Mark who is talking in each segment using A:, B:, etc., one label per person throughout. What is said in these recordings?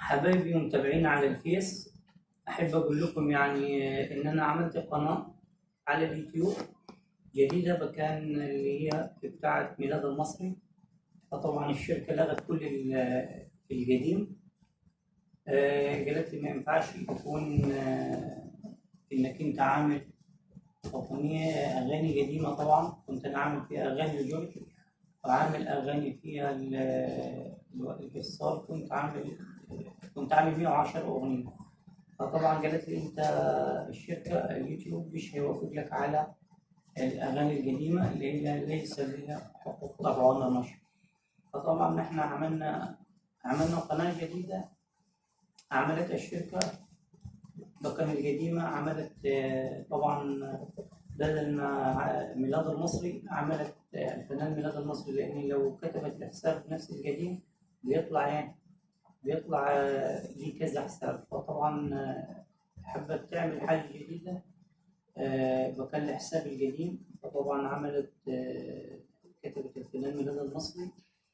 A: حبايبي ومتابعيني على الفيس، أحب أقول لكم يعني إن أنا عملت قناة على اليوتيوب جديدة بكان اللي هي بتاعة ميلاد المصري. فطبعا الشركة لغت كل القديم. قالت لي ما ينفعش يكون إنك أنت عامل أغنية أغاني قديمة. طبعا كنت أنا عامل فيها أغاني لجورج، وعامل أغاني فيها الوائل جسار، كنت عامل 110 أغنية. فطبعا قالت لي أنت الشركة اليوتيوب مش هيوافق لك على الأغاني القديمة اللي هي ليس لها حقوق طبع ولا نشر. فطبعا احنا عملنا قناة جديدة عملتها الشركة بكان القديمة، عملت طبعا بدل ما ميلاد المصري عملت الفنان ميلاد المصري، لأن لو كتبت الحساب نفس القديم بيطلع ايه، بيطلع ليه كذا حساب. فطبعا حبت تعمل حاجة جديدة بكان الحساب القديم. فطبعا عملت كتبت الفنان ميلاد المصري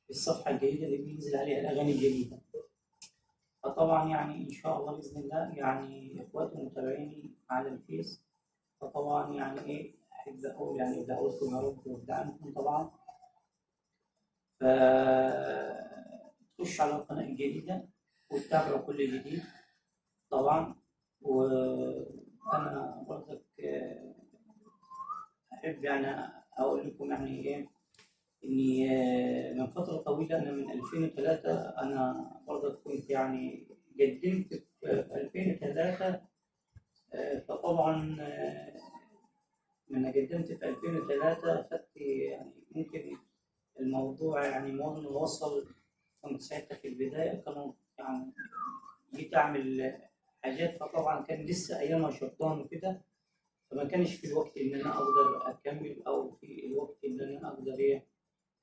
A: في الصفحة الجديدة اللي بينزل عليها الأغاني الجديدة. فطبعا يعني إن شاء الله بإذن الله يعني إخواتي ومتابعيني على الفيس، فطبعا يعني إيه أحب أقول يعني دعوتكم يا رب ودعمكم طبعا. فتخش على القناة الجديدة وتتابعوا كل جديد طبعا. وأنا برضك أحب يعني أقول لكم يعني إيه إني من فترة طويلة، أنا من 2003 أنا برضك كنت يعني قدمت في 2003. فطبعا لما قدمت في 2003 أخدت يعني ممكن الموضوع يعني ما وصل، كنت ساعتها في البداية كانوا يعني جيت أعمل حاجات، فطبعا كان لسه أيامها شطان وكده، فما كانش في الوقت إن أنا أقدر أكمل أو في الوقت إن أنا أقدر إيه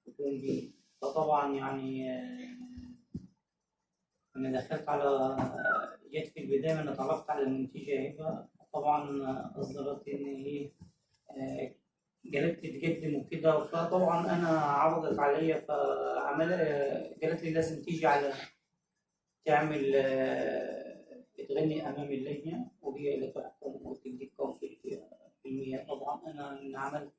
A: أكون بيه. فطبعا يعني أنا دخلت على جيت في البداية أنا اتعرفت على المنتجة هبة. طبعا أصدرت إن هي قالت لي تقدم وكده، فطبعا أنا عرضت عليا فعمل قالت لي لازم تيجي على تعمل تغني أمام اللجنة وهي اللي تحكم وتديك كم في المية. طبعا أنا عملت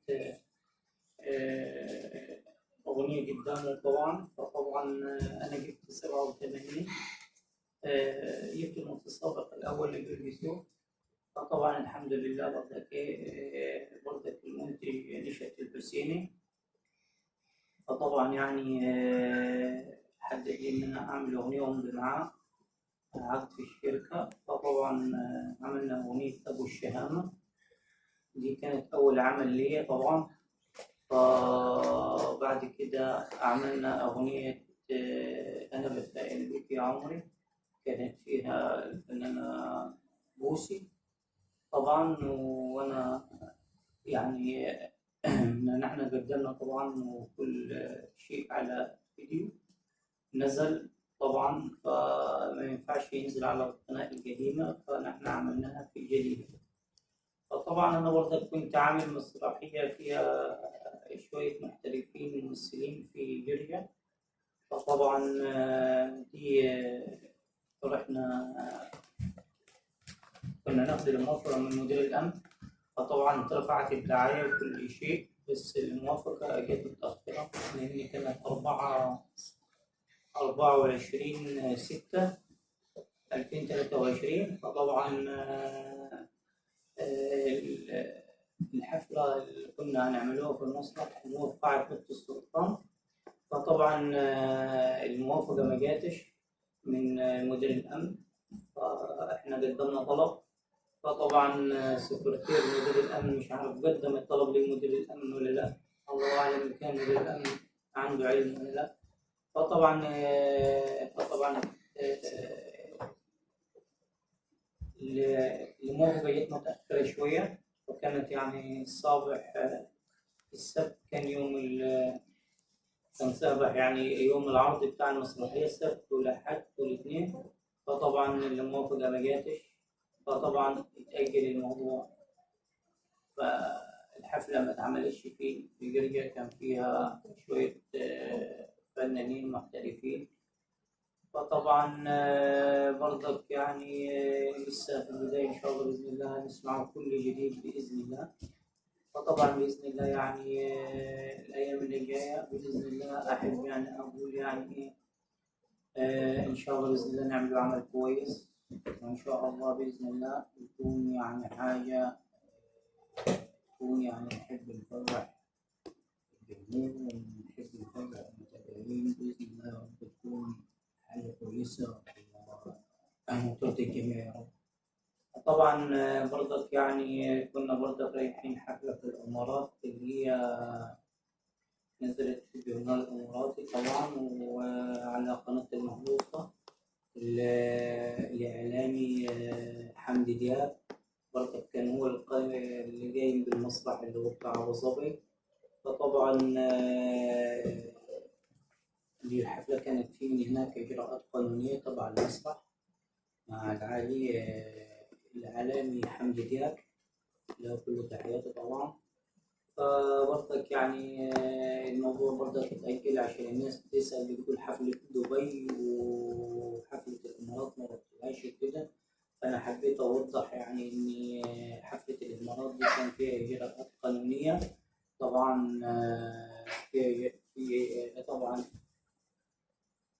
A: أغنية قدامه طبعا. فطبعا أنا جبت 87، جبت المتسابق الأول لجورج. فطبعا الحمد لله برضك برضك المنتج نشأت الحسيني. فطبعا يعني حدد لي إن أنا أعمل أغنية وأمضي معاه عقد في الشركة. فطبعا عملنا أغنية أبو الشهامة، دي كانت أول عمل ليا طبعا. فبعد كده عملنا أغنية أنا بتفائل بك يا عمري، كانت فيها الفنانة بوسي طبعا. وأنا يعني نحن قدمنا طبعا وكل شيء على فيديو نزل طبعا، فما ينفعش ينزل على القناة القديمة، فنحن عملناها في الجديدة. فطبعا أنا برضك كنت عامل مسرحية فيها شوية محترفين ممثلين في جورجيا. فطبعا دي رحنا كنا ناخد الموافقة من مدير الأمن. فطبعا اترفعت الدعاية وكل شيء، بس الموافقة جت متأخرة لأن كانت 24/6/2023. فطبعا الحفلة اللي كنا هنعملوها في المسرح اللي هو في قاعة بيت السلطان، فطبعا الموافقة ما جاتش من مدير الأمن، فإحنا قدمنا طلب. فطبعا سكرتير مدير الأمن مش عارف قدم الطلب لمدير الأمن ولا لا، الله أعلم إن كان مدير الأمن عنده علم ولا لا. فطبعا الموافقة جت متأخرة شوية، وكانت يعني الصباح السبت كان يوم كان صباح يعني يوم العرض بتاع المسرحية السبت والأحد والاثنين. فطبعا الموافقة ما جاتش، فطبعا اتأجل الموضوع، فالحفلة ما اتعملتش في جورجيا. كان فيها شوية فنانين محترفين. فطبعا فطبعا برضك يعني لسه في البداية، إن شاء الله بإذن الله نسمع كل جديد بإذن الله. فطبعا بإذن الله يعني الأيام اللي جاية بإذن الله أحب يعني أقول يعني إيه، إن شاء الله بإذن الله نعمل عمل كويس، وإن شاء الله بإذن الله يكون يعني حاجة تكون يعني نحب نفرح الجمهور ونحب نفرح المتابعين بإذن الله يا رب، تكون حاجة كويسة وترضي الجميع يا رب. طبعا برضك يعني كنا برضك رايحين حفلة في الإمارات اللي هي نزلت في الجورنال الإماراتي طبعا، وعلى قناة المحروسة الإعلامي حمدي دياب برضك كان هو اللي جاي بالمسرح اللي هو بتاع أبو ظبي. فطبعا الحفلة كانت فيه من هناك إجراءات قانونية تبع المسرح مع العالي الإعلامي حمدي دياب، له كل تحياتي طبعا. فبرضك يعني الموضوع برضك اتأجل عشان الناس بتسأل بتقول حفلة دبي وحفلة الإمارات ما رحتلهاش وكده. فأنا حبيت أوضح يعني إن حفلة الإمارات دي كان فيها إجراءات قانونية طبعا، في طبعا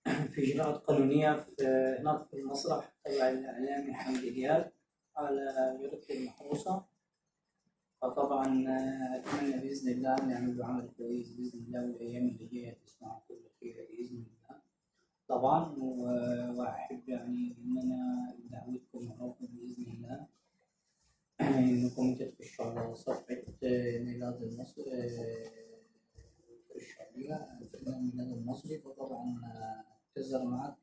A: في إجراءات قانونية في هناك في المسرح تبع الإعلامي حمدي دياب على جريدة المحروسة. فطبعا أتمنى بإذن الله نعمل عمل كويس بإذن الله، والأيام اللي جاية تسمعوا كل خير بإذن الله طبعا. وأحب يعني إن أنا دعوتكم يا رب بإذن الله إنكم أنتوا تخشوا على صفحة ميلاد المصري، تخشوا عليها الفنان ميلاد المصري. فطبعا تظهر معاك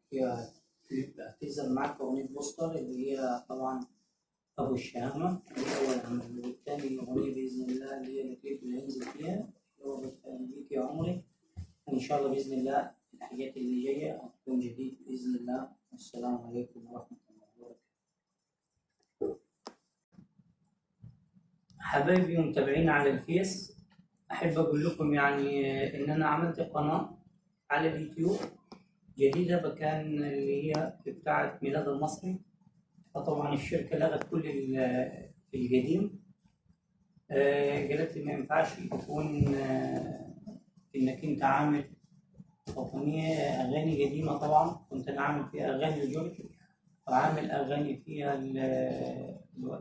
A: تظهر معاك أغنية بوستر اللي هي طبعا أبو الشهامة الأول عمل، والثاني أغنية بإذن الله اللي هي الكليب اللي هينزل فيها اللي هو بتفهم بيك يا عمري. وإن شاء الله بإذن الله الحاجات اللي جاية هتكون جديد بإذن الله. والسلام عليكم ورحمة الله وبركاته. حبايبي ومتابعيني على الفيس، أحب أقول لكم يعني إن أنا عملت قناة على اليوتيوب جديدة بكان اللي هي بتاعة ميلاد المصري. فطبعا الشركة لغت كل القديم، قالت لي ما ينفعش يكون إنك أنت عامل أغنية أغاني قديمة. طبعا كنت أنا عامل فيها أغاني لجورج، وعامل أغاني فيها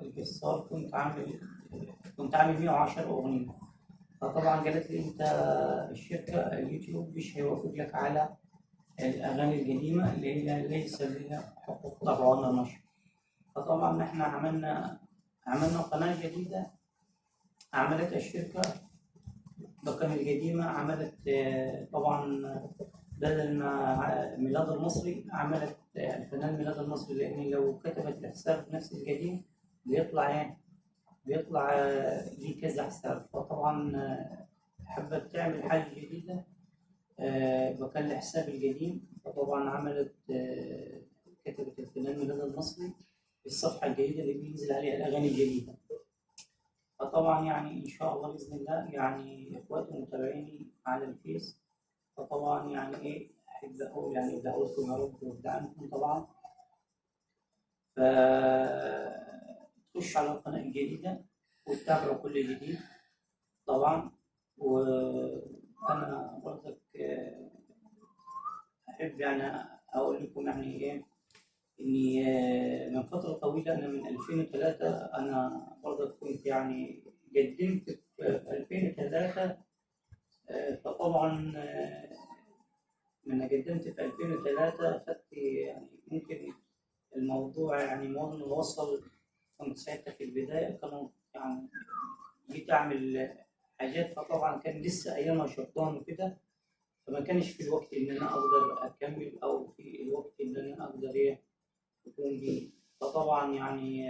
A: الجسار، كنت عامل 110 أغنية. فطبعا قالت لي أنت الشركة اليوتيوب مش هيوافق لك على الأغاني القديمة اللي هي ليس لها حقوق طبع ولا نشر. فطبعا احنا عملنا قناة جديدة عملتها الشركة بقناة القديمة، عملت طبعا بدل ما ميلاد المصري عملت الفنان ميلاد المصري، لأن لو كتبت الحساب نفس القديم بيطلع ايه، بيطلع ليه كذا حساب. فطبعا حبت تعمل حاجة جديدة بكان الحساب القديم. فطبعا عملت كتبت الفنان ميلاد المصري في الصفحة الجديدة اللي بينزل عليها الأغاني الجديدة. فطبعا يعني إن شاء الله بإذن الله يعني إخواتي ومتابعيني على الفيس، فطبعا يعني إيه أحب أقول يعني دعوتكم يا رب ودعمكم طبعا. فتخش على القناة الجديدة وتتابعوا كل جديد طبعا. وأنا برضك أحب يعني أقول لكم يعني إيه إني من فترة طويلة، أنا من 2003 أنا برضك كنت يعني قدمت في 2003. فطبعا لما قدمت في 2003 خدت يعني ممكن الموضوع يعني ما وصل، كنت ساعتها في البداية كانوا يعني جيت أعمل حاجات، فطبعا كان لسه أيامها شطان وكده، فما كانش في الوقت إن أنا أقدر أكمل أو في الوقت إن أنا أقدر إيه يكون دي. فطبعا يعني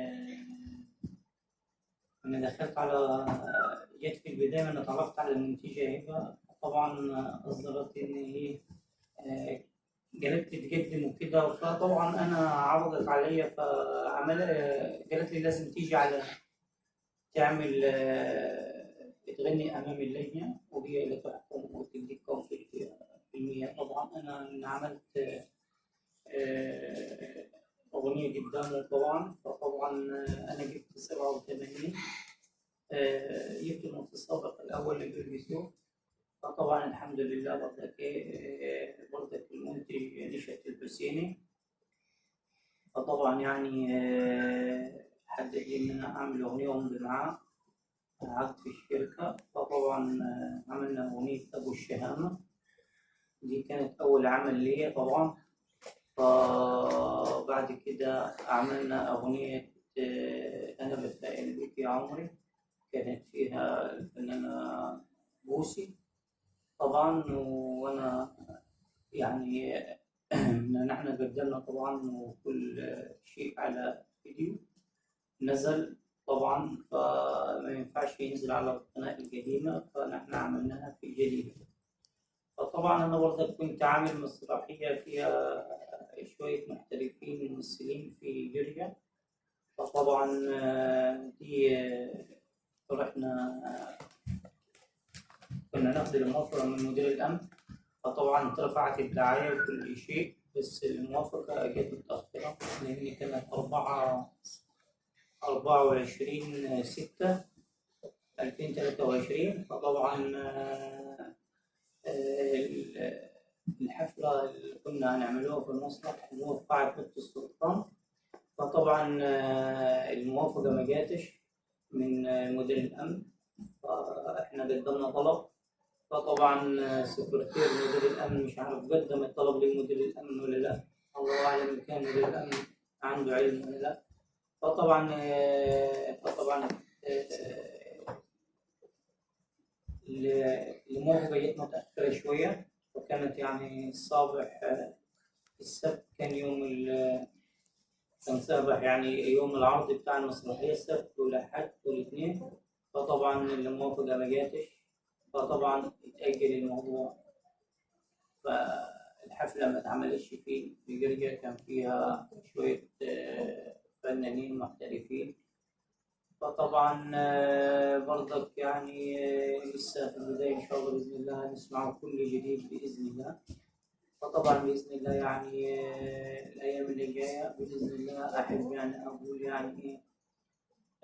A: أنا دخلت على جيت في البداية أنا اتعرفت على المنتجة هبة، طبعا أصدرت إن هي قالت لي تقدم وكده. فطبعا أنا عرضت عليا فعمل، قالت لي لازم تيجي على تعمل تغني أمام اللجنة وهي اللي تحكم وتديك كم في المية. طبعا أنا عملت قدامه طبعا. فطبعا انا جبت 87، جبت المتسابق الاول للبيسو. فطبعا الحمد لله برضك برضك المنتج نشأت الحسيني. فطبعا يعني حد لي ان انا اعمل اغنية وامضي معاه عقد في الشركة. فطبعا عملنا اغنية ابو الشهامه، دي كانت اول عمل ليا طبعا. فبعد كده عملنا اغنية انا بتفائل بك يا عمري، كانت فيها الفنانة بوسي طبعا. وانا يعني نحن قدمنا طبعا وكل شيء على فيديو نزل طبعا، فما ينفعش ينزل على القناة القديمة، فنحن عملناها في الجديدة. فطبعا أنا برضك كنت عامل مسرحية فيها شوية محترفين ممثلين في جورجيا. فطبعا دي رحنا كنا ناخد الموافقة من مدير الأمن. فطبعا اترفعت الدعاية وكل شيء، بس الموافقة جت متأخرة لأن كانت 24/6/2023. فطبعا الحفلة اللي كنا هنعملوها في المسرح اللي هو في قاعة بيت السلطان. فطبعا الموافقة ما جاتش من مدير الأمن، فإحنا قدمنا طلب. فطبعا سكرتير مدير الأمن مش عارف قدم الطلب لمدير الأمن ولا لا، الله أعلم إن كان مدير الأمن عنده علم ولا لا. فطبعا الموافقة جت متأخرة شوية، وكانت يعني الصباح السبت كان يوم كان صباح يعني يوم العرض بتاع المسرحية السبت والأحد والاثنين. فطبعا الموافقة ما جاتش، فطبعا اتأجل الموضوع، فالحفلة ما اتعملتش في جورجيا. كان فيها شوية فنانين محترفين. فطبعا برضك يعني لسه في البداية، إن شاء الله بإذن الله نسمع كل جديد بإذن الله. فطبعا بإذن الله يعني الأيام اللي جاية بإذن الله أحب يعني أقول يعني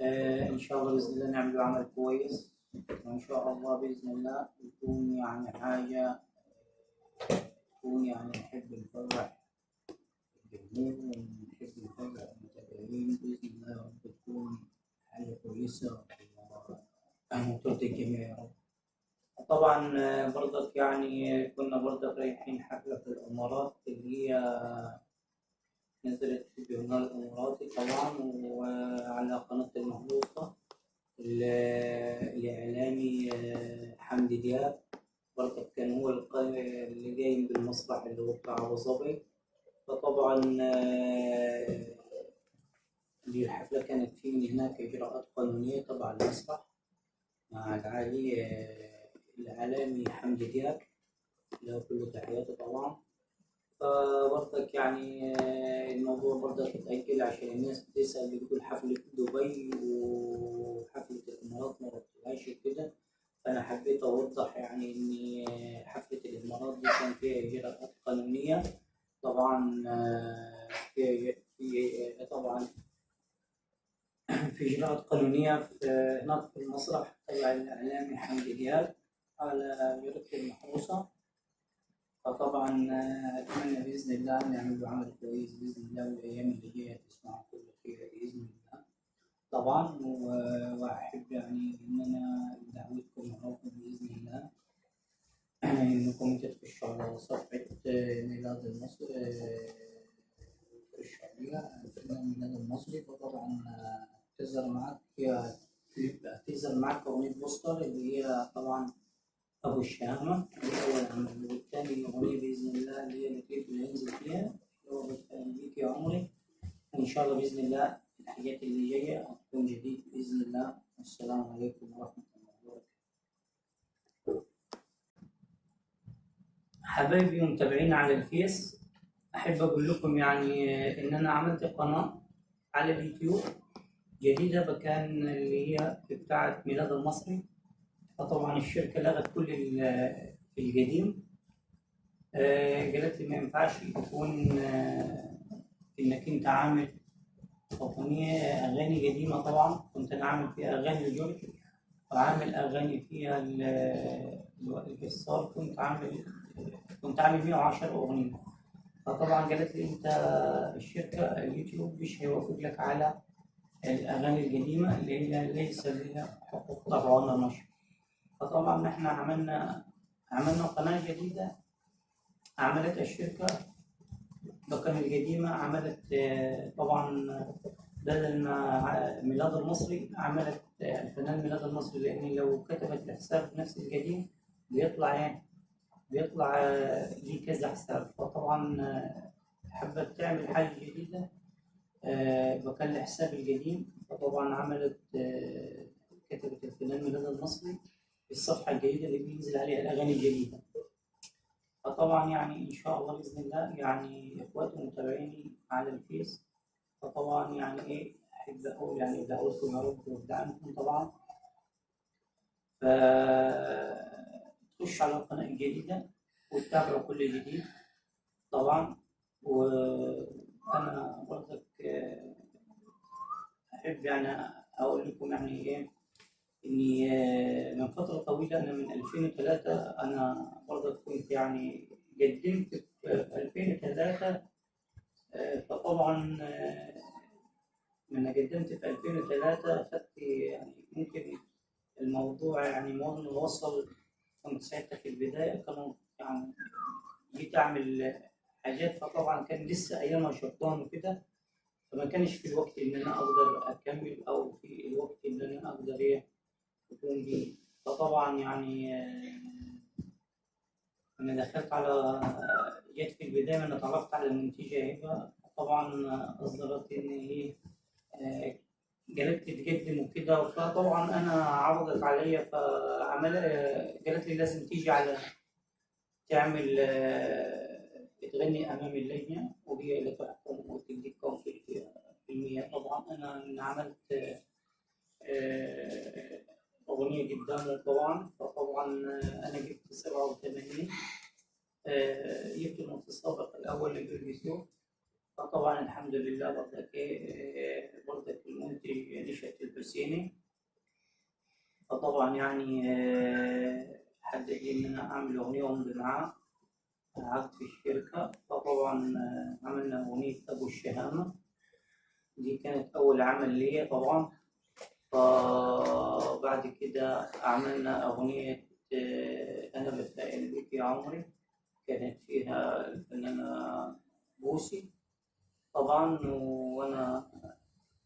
A: إيه، إن شاء الله بإذن الله نعمل عمل كويس، وإن شاء الله بإذن الله يكون يعني حاجة تكون يعني نحب نفرح الجمهور ونحب نفرح المتابعين بإذن الله يا رب، تكون حاجة كويسة وترضي الجميع يا رب. طبعا برضك يعني كنا برضك رايحين حفلة في الإمارات اللي هي نزلت في الجورنال الإماراتي طبعا، وعلى قناة المهروسة الإعلامي حمدي دياب برضك كان هو اللي جاي بالمسرح اللي هو بتاع أبو ظبي. فطبعا دي الحفلة كانت في من هناك إجراءات قانونية تبع المسرح مع العالي الإعلامي حمدي دياب، له كل تحياته طبعا. فبرضك يعني الموضوع برضك اتأجل عشان الناس بتسأل بتقول حفلة دبي وحفلة الإمارات ما رحتلهاش وكده. فأنا حبيت أوضح يعني إن حفلة الإمارات دي كان فيها إجراءات قانونية طبعا، في طبعا في إجراءات قانونية هناك في المسرح تبع الإعلامي حمدي دياب على جريدة المحروسة. فطبعا أتمنى بإذن الله نعمل عمل كويس بإذن الله، والأيام اللي جاية تسمعوا كل خير بإذن الله طبعا. وأحب يعني إن أنا دعوتكم يا رب بإذن الله إنكم أنتوا تخشوا على صفحة ميلاد المصري، تخشوا عليها الفنان ميلاد المصري. فطبعا تظهر معاك كليب، تظهر معاك أغنية بوستر اللي هي طبعا أبو الشهامة، دي أول عمل. والتاني أغنية بإذن الله اللي هي الكليب اللي هينزل فيها اللي هو بتفائل بيك يا عمري. وإن شاء الله بإذن الله الحاجات اللي جاية هتكون جديد بإذن الله. والسلام عليكم ورحمة الله وبركاته. حبايبي ومتابعيني على الفيس، أحب أقول لكم يعني إن أنا عملت قناة على اليوتيوب جديدة بكان اللي هي بتاعة ميلاد المصري. فطبعا الشركة لغت كل القديم، قالت لي ما ينفعش يكون إنك أنت عامل أغنية أغاني قديمة. طبعا كنت أنا عامل فيها أغاني لجورج، وعامل أغاني فيها لوائل جسار، كنت عامل 110 أغنية. فطبعا قالت لي أنت الشركة اليوتيوب مش هيوافق لك على الأغاني القديمة اللي هي ليس لها حقوق طبع ولا نشر. فطبعا احنا عملنا قناة جديدة، عملت الشركة بقناة القديمة، عملت طبعا بدل ما ميلاد المصري عملت الفنان ميلاد المصري، لأن لو كتبت الحساب نفس القديم بيطلع إيه؟ بيطلع ليه كذا حساب. فطبعا حبت تعمل حاجة جديدة بكان الحساب القديم. فطبعا عملت كتبت الفنان ميلاد المصري في الصفحة الجديدة اللي بينزل عليها الأغاني الجديدة. فطبعا يعني إن شاء الله بإذن الله يعني إخواتي ومتابعيني على الفيس، فطبعا يعني إيه أحب أقول يعني دعوتكم يا رب ودعمكم طبعا، فتخش على القناة الجديدة وتتابعوا كل جديد طبعا. وأنا برضك أحب يعني أقول لكم يعني إيه إني من فترة طويلة، أنا من 2003 أنا برضك كنت يعني قدمت في 2003. فطبعا لما قدمت في 2003 أخدت يعني ممكن الموضوع يعني ما وصل، كنت ساعتها في البداية كانوا يعني جيت أعمل حاجات، فطبعا كان لسه أيامها شطان وكده، فما كانش في الوقت إن أنا أقدر أكمل أو في الوقت إن أنا أقدر إيه أكون بيه. فطبعا يعني أنا دخلت على جيت في البداية أنا اتعرفت على المنتجة هبة، طبعا أصدرت إن هي قالت لي تقدم وكده. فطبعا أنا عرضت عليا فعمل قالت لي لازم تيجي على تعمل تغني أمام اللجنة وهي اللي تحكم وتديك كم في المية. طبعا أنا عملت أغنية قدامه طبعا. فطبعا أنا جبت 87، جبت المتسابق الأول لجورج. فطبعا الحمد لله برضك برضك المنتج نشأت الحسيني. فطبعا يعني حدد لي إن أنا أعمل أغنية وأمضي معاه عقد في الشركة. فطبعا عملنا أغنية أبو الشهامة، دي كانت أول عمل ليا طبعا. فبعد كده عملنا أغنية أنا بتفائل بك يا عمري، كانت فيها الفنانة بوسي طبعا. وأنا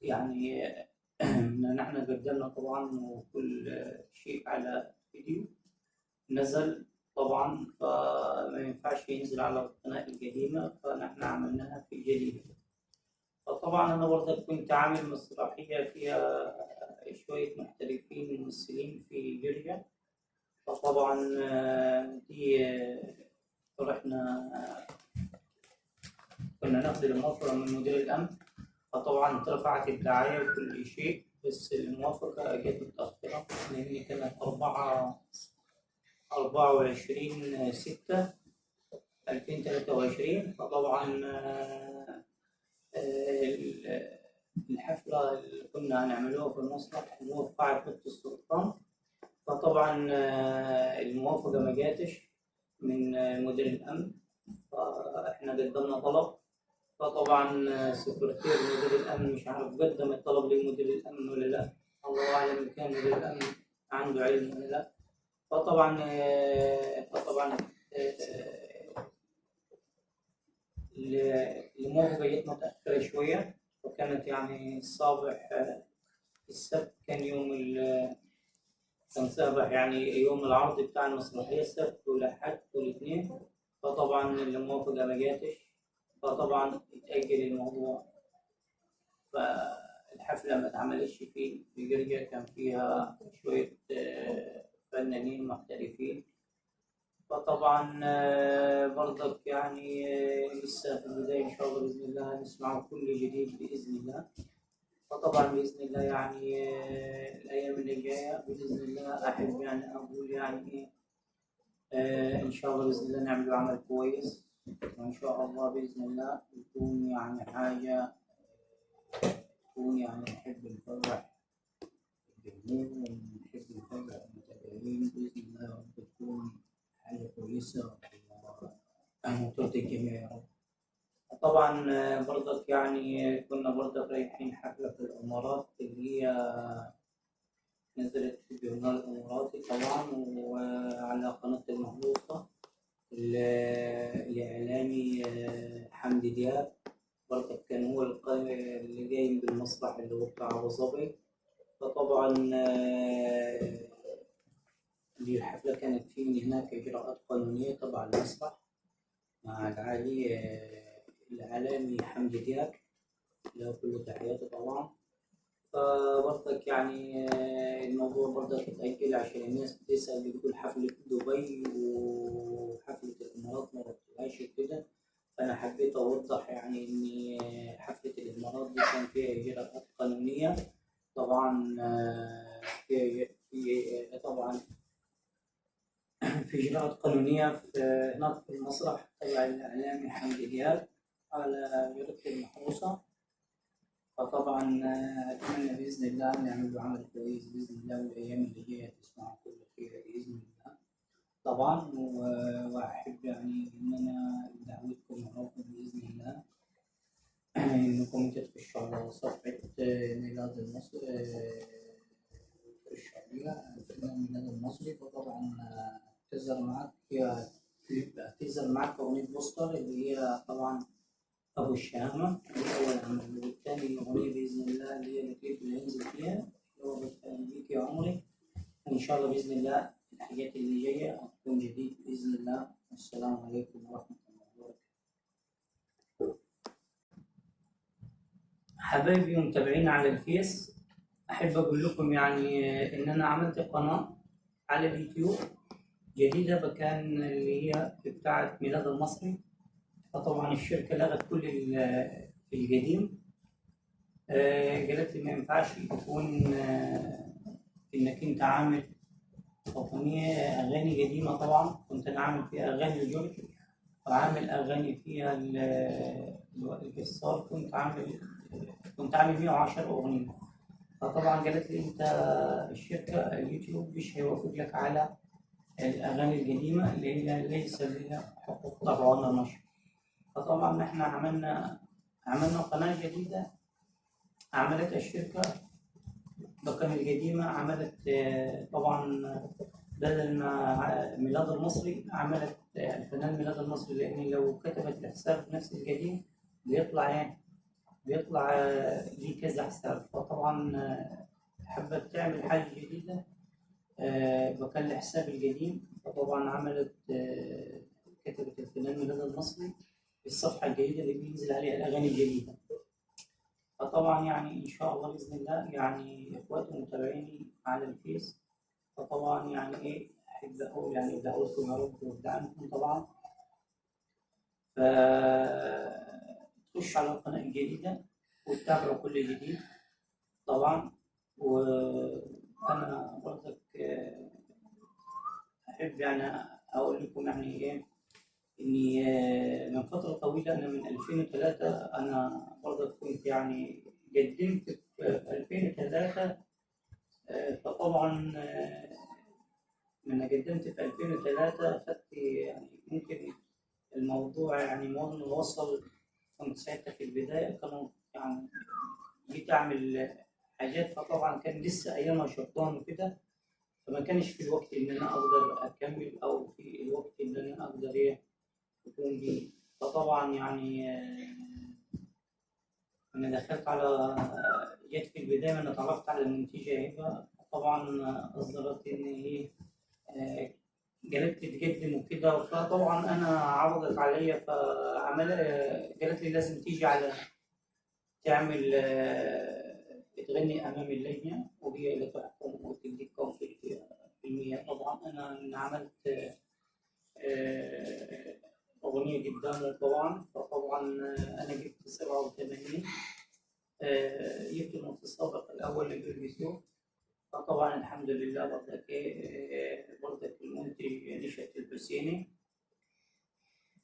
A: يعني نحن قدمنا طبعا وكل شيء على فيديو نزل طبعا، فما ينفعش ينزل على القناة القديمة، فنحن عملناها في الجديدة. فطبعا أنا برضك كنت عامل مسرحية فيها شوية محترفين ممثلين في جورجيا. فطبعا دي رحنا كنا ناخد الموافقة من مدير الأمن، فطبعا اترفعت الدعاية وكل شيء، بس الموافقة جت متأخرة لأن كانت 24/6/2023. فطبعا الحفلة اللي كنا هنعملوها في المسرح اللي هو في قاعة بيت السلطان، فطبعا الموافقة ما جاتش من مدير الأمن، فإحنا قدمنا طلب. فطبعا سكرتير مدير الأمن مش عارف قدم الطلب لمدير الأمن ولا لا، الله أعلم إن كان مدير الأمن عنده علم ولا لا. فطبعا الموافقة جت متأخرة شوية، وكانت يعني الصباح السبت كان يوم كان صباح يعني يوم العرض بتاع المسرحية السبت والأحد والاثنين. فطبعا الموافقة ما جاتش، فطبعا اتأجل الموضوع، فالحفلة ما اتعملتش في جورجيا، كان فيها شوية فنانين محترفين. فطبعا برضك يعني لسه في البداية، إن شاء الله بإذن الله نسمع كل جديد بإذن الله. فطبعا بإذن الله يعني الأيام اللي جاية بإذن الله أحب يعني أقول يعني إيه إن شاء الله بإذن الله نعمل عمل كويس، وإن شاء الله بإذن الله يكون يعني حاجة تكون يعني نحب نفرح الجمهور ونحب نفرح المتابعين بإذن الله يا رب، تكون حاجة كويسة وترضي الجميع يا رب. طبعا برضك يعني كنا برضك رايحين حفلة في الإمارات اللي هي نزلت في الجورنال الإماراتي طبعا، وعلى قناة المهروسة الإعلامي حمدي دياب برضك كان هو اللي جاي بالمسرح اللي هو بتاع أبو ظبي. فطبعا دي الحفلة كانت فيه من هناك إجراءات قانونية تبع المسرح مع العالي الإعلامي حمدي دياب، له كل تحياتي طبعا. فبرضك يعني الموضوع برضك اتأجل عشان الناس بتسأل بتقول حفلة دبي وحفلة الإمارات ما رحتلهاش وكده. فأنا حبيت أوضح يعني إن حفلة الإمارات دي كان فيها إجراءات قانونية طبعا، في طبعا في إجراءات قانونية في هناك في المسرح تبع الإعلامي حمدي دياب على جريدة المحروسة. فطبعا أتمنى بإذن الله نعمل عمل كويس بإذن الله، والأيام اللي جاية تسمعوا كل خير بإذن الله طبعا. وأحب يعني إن أنا دعوتكم يا رب بإذن الله إنكم أنتوا تخشوا على صفحة ميلاد المصري، تخشوا عليها الفنان ميلاد المصري. فطبعا تظهر معاك كليب، تظهر معاك أغنية بوستر اللي هي طبعا أبو الشهامة الأول عمل، والثاني أغنية بإذن الله اللي هي الكليب اللي هينزل فيها اللي هو بتفهم بيك يا عمري. وإن شاء الله بإذن الله الحاجات اللي جاية هتكون جديد بإذن الله. والسلام عليكم ورحمة الله وبركاته. حبايبي ومتابعيني على الفيس، أحب أقول لكم يعني إن أنا عملت قناة على اليوتيوب جديدة بكان اللي هي بتاعة ميلاد المصري. فطبعا الشركة لغت كل القديم، قالت لي ما ينفعش يكون إنك أنت عامل أغنية أغاني قديمة. طبعا كنت أنا عامل فيها أغاني لجورج، وعامل أغاني فيها الجسار، كنت عامل 110 أغنية. فطبعا قالت لي أنت الشركة اليوتيوب مش هيوافق لك على الأغاني القديمة اللي هي ليس لها حقوق طبع ولا نشر. فطبعا احنا عملنا قناة جديدة عملتها الشركة بقناة القديمة، عملت طبعا بدل ما ميلاد المصري عملت الفنان ميلاد المصري، لأن لو كتبت الحساب نفس القديم بيطلع ايه، بيطلع ليه كذا حساب. فطبعا حبت تعمل حاجة جديدة بكان الحساب القديم. فطبعا عملت كتبت الفنان ميلاد المصري في الصفحة الجديدة اللي بينزل عليها الأغاني الجديدة. فطبعا يعني إن شاء الله بإذن الله يعني إخواتي ومتابعيني على الفيس، فطبعا يعني إيه أحب أقول يعني دعوتكم يا رب ودعمكم طبعا. فتخش على القناة الجديدة وتتابعوا كل جديد طبعا. وأنا برضك أحب يعني أقول لكم يعني إيه إني من فترة طويلة، أنا من 2003 أنا برضك كنت يعني قدمت في 2003. فطبعا لما قدمت في 2003 أخدت يعني ممكن الموضوع يعني ما وصل، كنت ساعتها في البداية كانوا يعني جيت أعمل حاجات، فطبعا كان لسه أيامها شطان وكده، فما كانش في الوقت إن أنا أقدر أكمل أو في الوقت إن أنا أقدر إيه أكون بيه. فطبعا يعني أنا دخلت على جيت في البداية أنا اتعرفت على المنتجة هبة، طبعا أصدرت إن هي قالت لي تقدم وكده. فطبعا أنا عرضت عليا فعمل، قالت لي لازم تيجي على تعمل تغني أمام اللجنة وهي اللي تحكم وتديك كم في المية. طبعا أنا عملت أغنية قدامه طبعا. فطبعا أنا جبت 87، جبت المتسابق الأول لجورج. فطبعا الحمد لله برضك برضك المنتج نشأت الحسيني.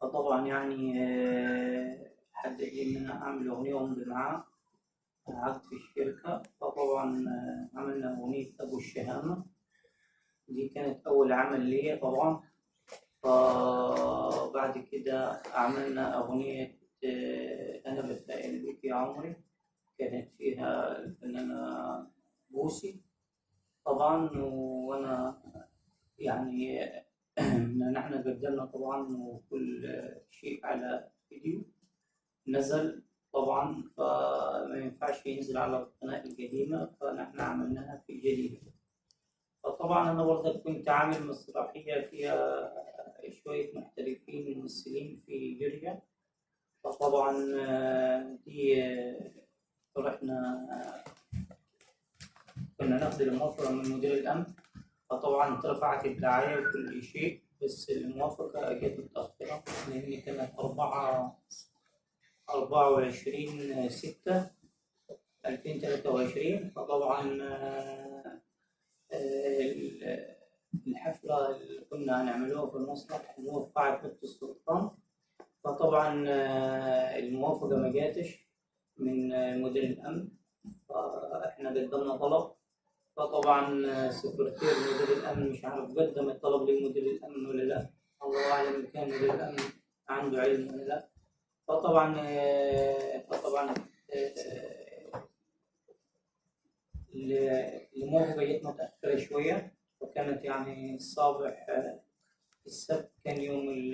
A: فطبعا يعني حد قال لي إن أنا أعمل أغنية وأمضي معاه. عقد في الشركة. فطبعا عملنا أغنية أبو الشهامة، دي كانت أول عمل ليا طبعا. فبعد كده عملنا أغنية أنا بتفائل بك يا عمري، كانت فيها الفنانة بوسي طبعا. وأنا يعني نحن قدمنا طبعا وكل شيء على فيديو نزل طبعا، فما ينفعش ينزل على القناة القديمة، فنحن عملناها في الجديدة. فطبعا أنا برضك كنت عامل مسرحية فيها شوية محترفين ممثلين في جورجيا. فطبعا دي رحنا كنا ناخد الموافقة من مدير الأمن، فطبعا اترفعت الدعاية وكل شيء، بس الموافقة جت متأخرة لأن كانت 24/6/2023. فطبعا الحفلة اللي كنا هنعملوها في المسرح اللي هو في قاعة بيت السلطان، فطبعا الموافقة ما جاتش من مدير الأمن، فإحنا قدمنا طلب. فطبعا سكرتير مدير الأمن مش عارف قدم الطلب لمدير الأمن ولا لا، الله أعلم إن كان مدير الأمن عنده علم ولا لا. فطبعا الموافقة جت متأخرة شوية، وكانت يعني الصباح السبت كان يوم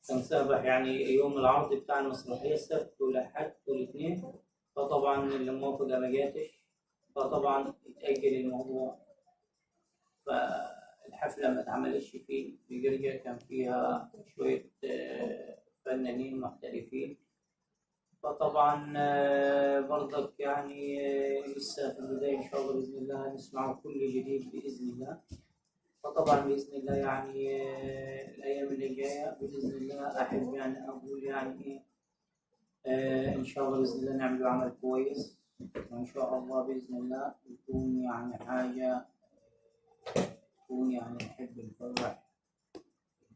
A: كان صباح يعني يوم العرض بتاع المسرحية السبت والأحد والاثنين. فطبعا الموافقة ما جاتش، فطبعا اتأجل الموضوع، فالحفلة ما اتعملتش في جورجيا، كان فيها شوية فنانين محترفين. فطبعا برضك يعني لسه في البداية، إن شاء الله بإذن الله نسمع كل جديد بإذن الله. فطبعا بإذن الله يعني الأيام اللي جاية بإذن الله أحب يعني أقول يعني إيه، إن شاء الله بإذن الله نعمل عمل كويس، وإن شاء الله بإذن الله يكون يعني حاجة تكون يعني نحب نفرح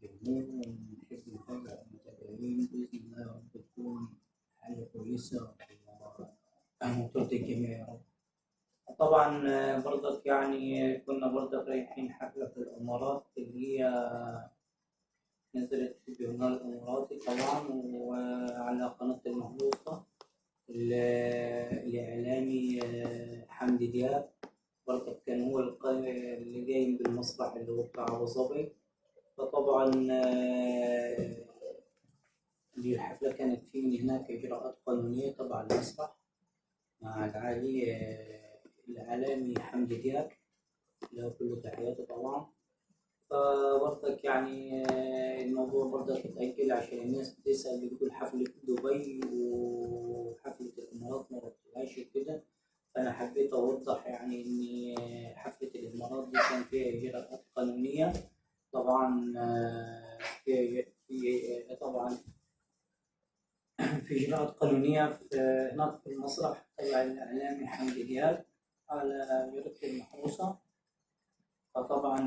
A: الجمهور ونحب نفرح المتابعين بإذن الله يا رب، تكون حاجة كويسة وترضي الجميع يا رب. طبعا برضك يعني كنا برضك رايحين حفلة في الإمارات اللي هي نزلت في الجورنال الإماراتي طبعا، وعلى قناة المحروسة الإعلامي حمدي دياب برضك كان هو اللي جاي بالمسرح اللي هو بتاع أبو ظبي. فطبعا دي الحفلة كانت في من هناك إجراءات قانونية تبع المسرح مع العالي الإعلامي حمدي دياب، له كل تحياته طبعا. فبرضك يعني الموضوع برضك اتأجل عشان الناس بتسأل بتقول حفلة دبي وحفلة الإمارات ما رحتلهاش وكده. فأنا حبيت أوضح يعني إن حفلة الإمارات دي كان فيها إجراءات قانونية طبعا، في طبعا في إجراءات قانونية هناك في المسرح تبع الإعلامي حمدي دياب على جريدة المحروسة. فطبعا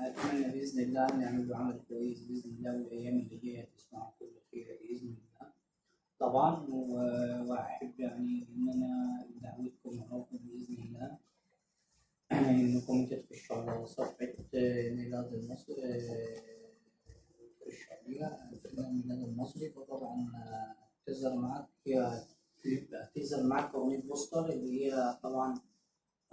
A: أتمنى بإذن الله نعمل عمل كويس بإذن الله، والأيام اللي جاية تسمعوا كل خير بإذن الله طبعا. وأحب يعني إن أنا دعوتكم يا رب بإذن الله إنكم أنتوا تخشوا على صفحة ميلاد المصري، تخشوا عليها الفنان ميلاد المصري. فطبعا تظهر معاك كليب، تظهر معاك أغنية بوستر اللي هي طبعا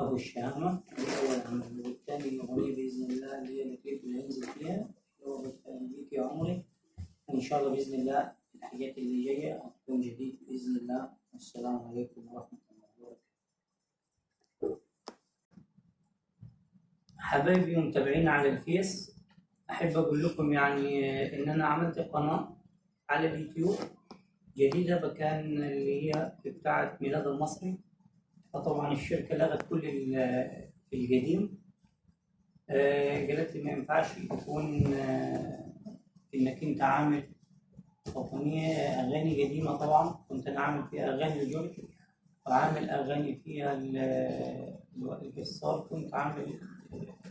A: أبو الشهامة، دي أول عمل، والتاني أغنية بإذن الله اللي هي الكليب اللي هينزل فيها اللي هو بتفائل بيك يا عمري. وإن شاء الله بإذن الله الحاجات اللي جاية هتكون جديد بإذن الله. والسلام عليكم ورحمة الله وبركاته. حبايبي ومتابعينا على الفيس، أحب أقول لكم يعني إن أنا عملت قناة على اليوتيوب جديدة بكان اللي هي بتاعة ميلاد المصري. فطبعا الشركة لغت كل القديم، قالت لي ما ينفعش يكون إنك أنت عامل أغنية أغاني قديمة. طبعا كنت أنا عامل فيها أغاني لجورج، وعامل أغاني فيها الوائل جسار،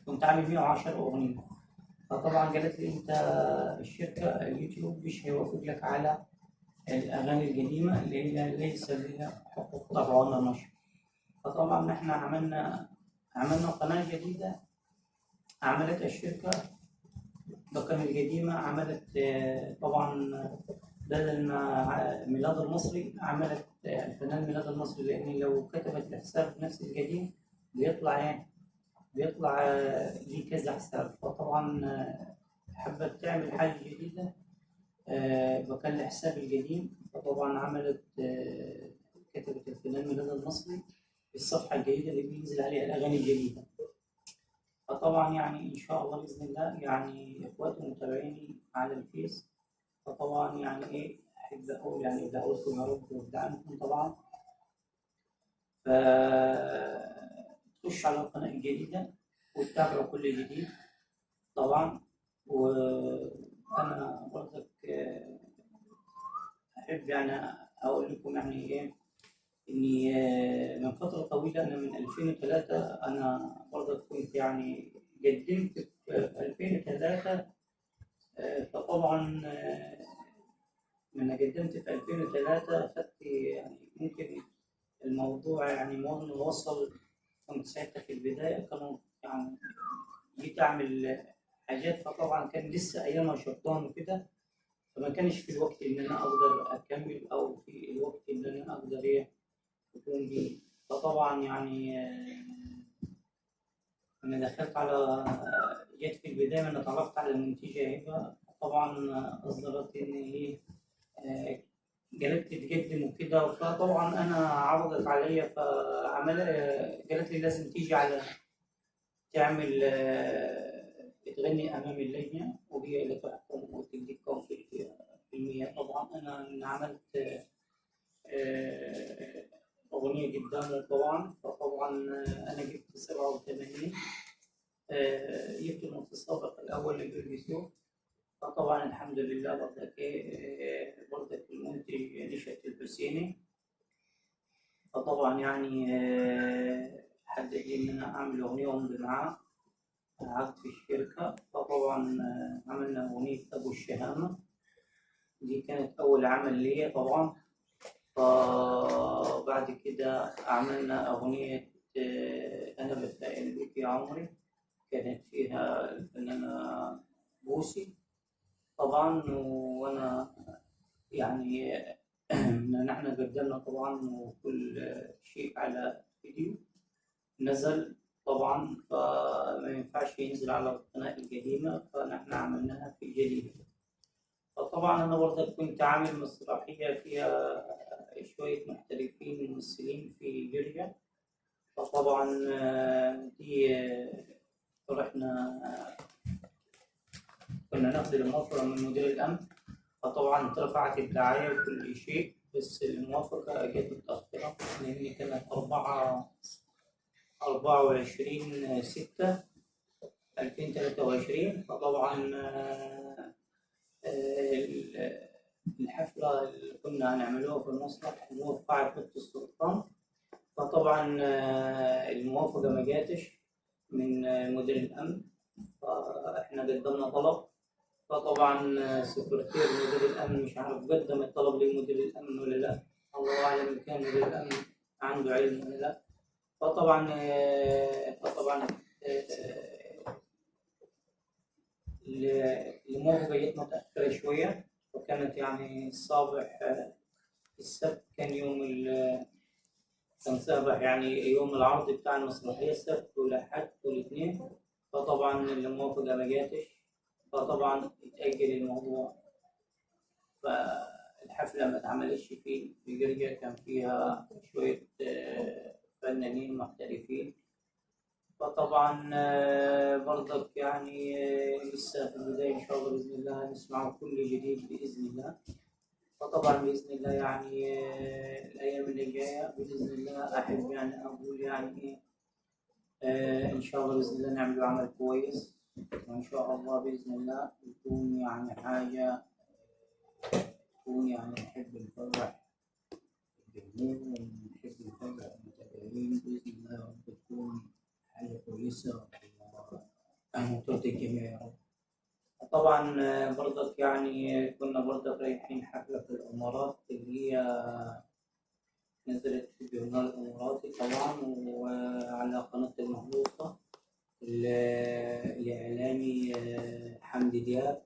A: كنت عامل 110 أغنية. فطبعا قالت لي أنت الشركة اليوتيوب مش هيوافق لك على الأغاني القديمة اللي هي ليس لها حقوق طبع ولا نشر. فطبعا احنا عملنا قناة جديدة عملتها الشركة بكان القديمة، عملت طبعا بدل ما ميلاد المصري عملت الفنان ميلاد المصري، لأن لو كتبت الحساب نفس القديم بيطلع ايه، بيطلع ليه كذا حساب. فطبعا حبت تعمل حاجة جديدة بكان الحساب القديم، فطبعا عملت كتبت الفنان ميلاد المصري في الصفحة الجديدة اللي بينزل عليها الأغاني الجديدة. فطبعا يعني إن شاء الله بإذن الله يعني إخواتي ومتابعيني على الفيس، فطبعا يعني إيه أحب أقول يعني دعوتكم يا رب ودعمكم طبعا، فتخش على القناة الجديدة وتتابعوا كل جديد طبعا. وأنا برضك أحب يعني أقول لكم يعني إيه إني من فترة طويلة، أنا من 2003 أنا برضك كنت يعني قدمت في 2003. فطبعا لما قدمت في 2003 أخدت يعني ممكن الموضوع يعني ما وصل، كنت ساعتها في البداية كانوا يعني جيت أعمل حاجات، فطبعا كان لسه أيامها شطان وكده، فما كانش في الوقت إن أنا أقدر أكمل أو في الوقت إن أنا أقدر إيه أكون بيه. فطبعا يعني أنا دخلت على جيت في البداية أنا اتعرفت على المنتجة هبة، طبعا أصدرت إن هي قالت لي تقدم وكده، فطبعا أنا عرضت عليا فعمل قالت لي لازم تيجي على تعمل تغني أمام اللجنة وهي اللي تحكم وتديك كم في المية. طبعا أنا عملت أغنية قدامه طبعا، فطبعا أنا جبت 87، جبت المتسابق الأول لجورجيسو. فطبعا الحمد لله برضك برضك المنتج نشأت الحسيني، فطبعا يعني حدد لي إن أنا أعمل أغنية وأمضي معاه عقد في الشركة. فطبعا عملنا أغنية أبو الشهامة، دي كانت أول عمل ليا طبعا. فبعد كده عملنا أغنية أنا بتفائل بك يا عمري، كانت فيها الفنانة بوسي طبعا. وأنا يعني نحن قدمنا طبعا وكل شيء على فيديو نزل طبعا، فما ينفعش ينزل على القناة القديمة، فنحن عملناها في الجديدة. فطبعا أنا برضه كنت عامل مسرحية فيها شوية محترفين ممثلين في جورجيا، فطبعا دي رحنا كنا ناخد الموافقة من مدير الأمن، فطبعا اترفعت الدعاية وكل شيء، بس الموافقة جت متأخرة لأن كانت 24/6/2023. فطبعا الحفلة اللي كنا هنعملوها في المسرح اللي هو في قاعة بيت السلطان، فطبعا الموافقة ما جاتش من مدير الأمن، فإحنا قدمنا طلب، فطبعا سكرتير مدير الأمن مش عارف قدم الطلب لمدير الأمن ولا لا، الله أعلم إن كان مدير الأمن عنده علم ولا لا. فطبعا الموافقة جت متأخرة شوية، وكانت يعني الصباح السبت كان يوم كان صباح يعني يوم العرض بتاع المسرحية السبت والأحد والاثنين، فطبعا الموافقة ما جاتش، فطبعا اتأجل الموضوع، فالحفلة ما اتعملتش في جورجيا، كان فيها شوية فنانين محترفين. فطبعا برضك يعني لسه في البداية، إن شاء الله بإذن الله نسمع كل جديد بإذن الله. فطبعا بإذن الله يعني الأيام اللي جاية بإذن الله أحب يعني أقول يعني إيه إن شاء الله بإذن الله نعمل عمل كويس، وإن شاء الله بإذن الله يكون يعني حاجة تكون يعني نحب نفرح الجمهور ونحب نفرح المتابعين بإذن الله يا رب، تكون حاجة كويسة وترضي الجميع يا رب. طبعا برضك يعني كنا برضك رايحين حفلة في الإمارات، اللي هي نزلت في الجورنال الإماراتي طبعا، وعلى قناة المحروسة الإعلامي حمدي دياب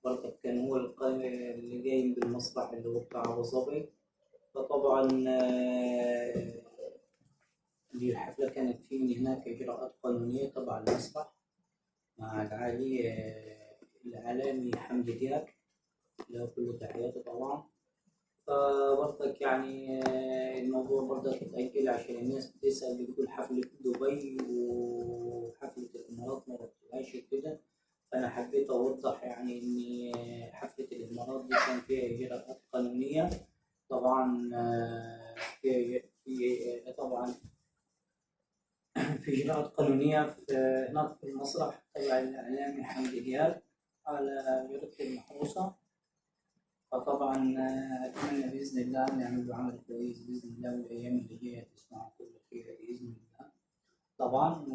A: برضك كان هو اللي جاي بالمسرح اللي هو بتاع أبو ظبي. فطبعا دي الحفلة كانت في من هناك إجراءات قانونية تبع المسرح مع العالي الإعلامي حمدي دياب، له كل تحياتي طبعا. فبرضك يعني الموضوع برضك اتأجل عشان الناس بتسأل، بتقول حفلة دبي وحفلة الإمارات ما رحتلهاش وكده. فأنا حبيت أوضح يعني إن حفلة الإمارات دي كان فيها إجراءات قانونية طبعا، في طبعا في إجراءات قانونية في هناك في المسرح تبع الإعلامي حمدي دياب على جريدة المحروسة. فطبعا أتمنى بإذن الله نعمل عمل كويس بإذن الله، والأيام اللي جاية تسمعوا كل خير بإذن الله طبعا.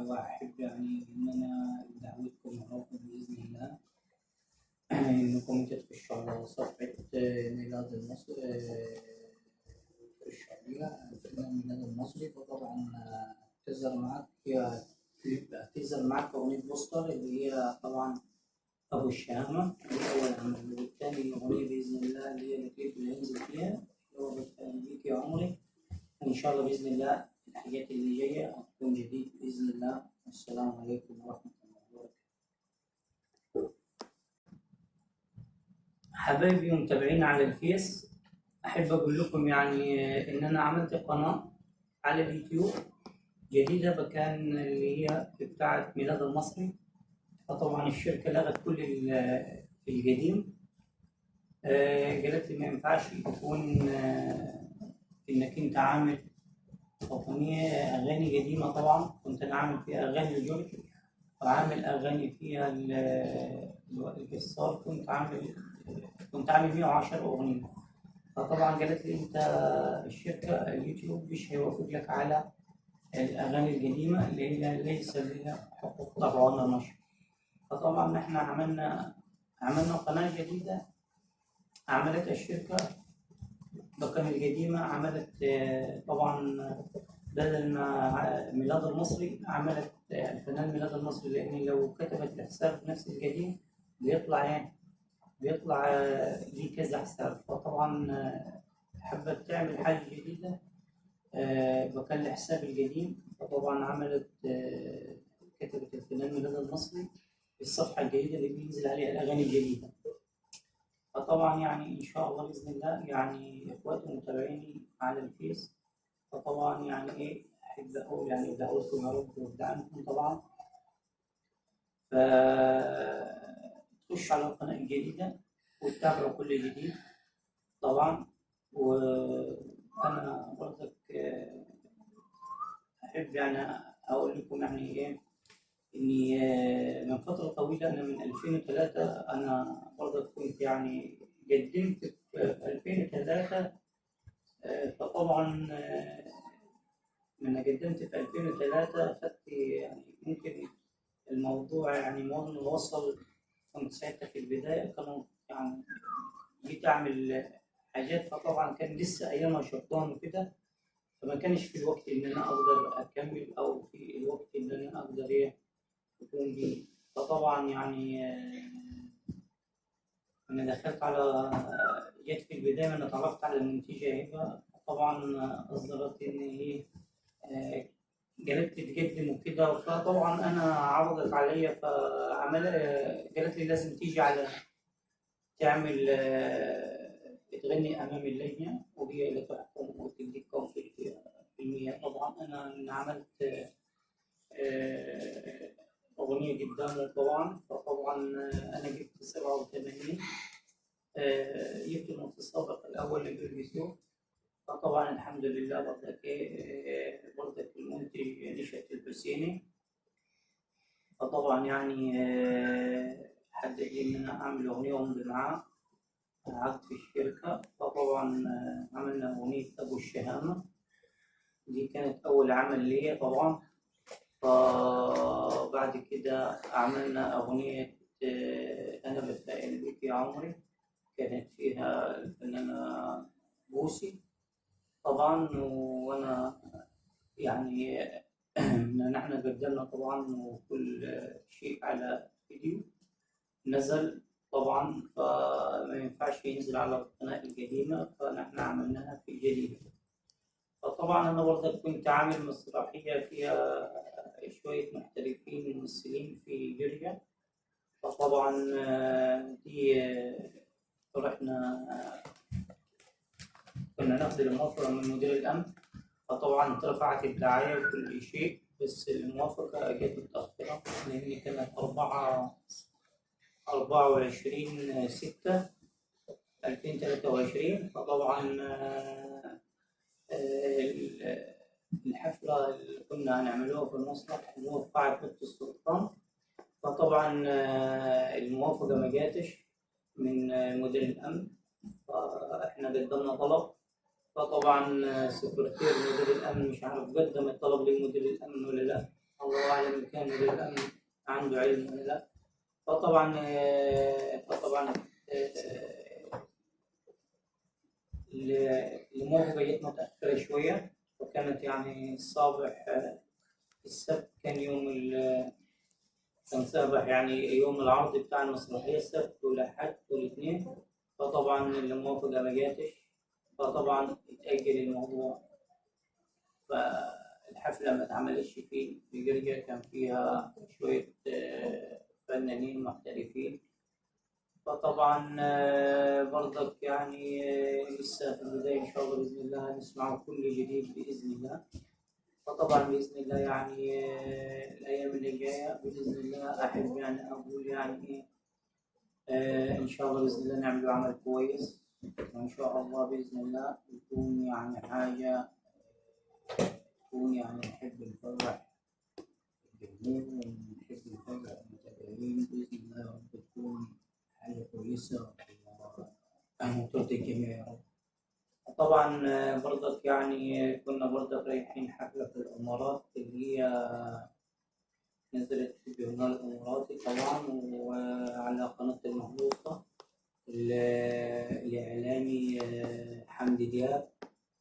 A: وأحب يعني إن أنا دعوتكم يا رب بإذن الله إنكم أنتوا تخشوا على صفحة ميلاد المصري، تخشوا عليها الفنان ميلاد المصري. فطبعا تظهر معاك كليب، تظهر معاك أغنية بوستر اللي هي طبعا أبو الشهامة، الأول عمل، والثاني أغنية بإذن الله اللي هي الكليب اللي هينزل فيها اللي هو بتفهم بيك يا عمري. وإن شاء الله بإذن الله الحاجات اللي جاية هتكون جديد بإذن الله. والسلام عليكم ورحمة الله وبركاته. حبايبي ومتابعيني على الفيس، أحب أقول لكم يعني إن أنا عملت قناة على اليوتيوب جديدة بكان اللي هي بتاعة ميلاد المصري. فطبعا الشركة لغت كل القديم، قالت لي ما ينفعش يكون إنك أنت عامل أغنية أغاني قديمة. طبعا كنت أنا عامل فيها أغاني لجورج، وعامل أغاني فيها الجسار، كنت عامل 110 أغنية. فطبعا قالت لي أنت الشركة اليوتيوب مش هيوافق لك على الأغاني القديمة اللي هي ليس لها حقوق طبع ولا نشر. فطبعا احنا عملنا قناة جديدة عملتها الشركة بقناة القديمة، عملت طبعا بدل ما ميلاد المصري عملت الفنان ميلاد المصري، لأن لو كتبت الحساب نفس القديم بيطلع ايه، بيطلع ليه كذا حساب. فطبعا حبت تعمل حاجة جديدة بكان الحساب القديم. فطبعا عملت كتبت الفنان ميلاد المصري في الصفحة الجديدة اللي بينزل عليها الأغاني الجديدة. فطبعا يعني إن شاء الله بإذن الله يعني إخواتي ومتابعيني على الفيس، فطبعا يعني إيه أحب أقول يعني دعوتكم يا رب ودعمكم طبعا. فتخشوا على القناة الجديدة وتتابعوا كل جديد طبعا. وأنا برضك أحب يعني أقول لكم يعني إيه إني من فترة طويلة، أنا من 2003 أنا برضك كنت يعني قدمت في 2003. فطبعا لما قدمت في 2003 أخدت يعني ممكن الموضوع يعني ما وصل، كنت ساعتها في البداية كانوا يعني جيت أعمل حاجات، فطبعا كان لسه أيامها شطان وكده، فما كانش في الوقت إن أنا أقدر أكمل أو في الوقت إن أنا أقدر إيه أكون بيه. فطبعا يعني أنا دخلت على جيت في البداية أنا اتعرفت على المنتجة هبة، طبعا أصدرت إن هي قالت لي تقدم وكده. فطبعا أنا عرضت عليا فعمل، قالت لي لازم تيجي على تعمل تغني أمام اللجنة وهي اللي تحكم وتديك كم في المية. طبعا أنا عملت أغنية قدامه طبعا. فطبعا أنا جبت 87، جبت المتسابق الأول لجورج. فطبعا الحمد لله برضك برضك المنتج نشأت الحسيني. فطبعا يعني حد قال إن أنا أعمل أغنية وأمضي معاه عقد في الشركة. فطبعا عملنا أغنية أبو الشهامة، دي كانت أول عمل ليا طبعا. فبعد كده عملنا أغنية أنا بتفائل بك يا عمري، كانت فيها الفنانة بوسي طبعا، وأنا يعني نحن قدمنا طبعا وكل شيء على فيديو نزل طبعا، فما ينفعش ينزل على القناة القديمة، فنحن عملناها في الجديدة. فطبعا أنا برضك كنت عامل مسرحية فيها شوية محترفين ممثلين في جورجيا، فطبعا دي رحنا كنا ناخد الموافقة من مدير الأمن، فطبعا اترفعت الدعاية وكل شيء، بس الموافقة جت متأخرة لأن كانت 24/6/2023. فطبعا الحفلة اللي كنا هنعملوها في المسرح اللي هو في قاعة بيت السلطان، فطبعا الموافقة ما جاتش من مدير الأمن، فإحنا قدمنا طلب، فطبعا سكرتير مدير الأمن مش عارف قدم الطلب لمدير الأمن ولا لا، الله أعلم إن كان مدير الأمن عنده علم ولا لا. فطبعا الموافقة جت متأخرة شوية، وكانت يعني الصباح السبت كان يوم كان صباح يعني يوم العرض بتاع المسرحية السبت والأحد والاثنين، فطبعا الموافقة ما جاتش، فطبعا اتأجل الموضوع، فالحفلة ما اتعملتش في جورجيا، كان فيها شوية فنانين محترفين. فطبعا برضك يعني لسه في البداية، إن شاء الله بإذن الله نسمع كل جديد بإذن الله. فطبعا بإذن الله يعني الأيام اللي جاية بإذن الله أحب يعني أقول يعني إيه، إن شاء الله بإذن الله نعمل عمل كويس، وإن شاء الله بإذن الله يكون يعني حاجة تكون يعني نحب نفرح الجمهور ونحب نفرح المتابعين بإذن الله يا رب، تكون حاجة كويسة وترضي الجميع يا رب. طبعا برضك يعني كنا برضك رايحين حفلة في الإمارات اللي هي نزلت في الجورنال الإماراتي طبعا، وعلى قناة المحروسة الإعلامي حمدي دياب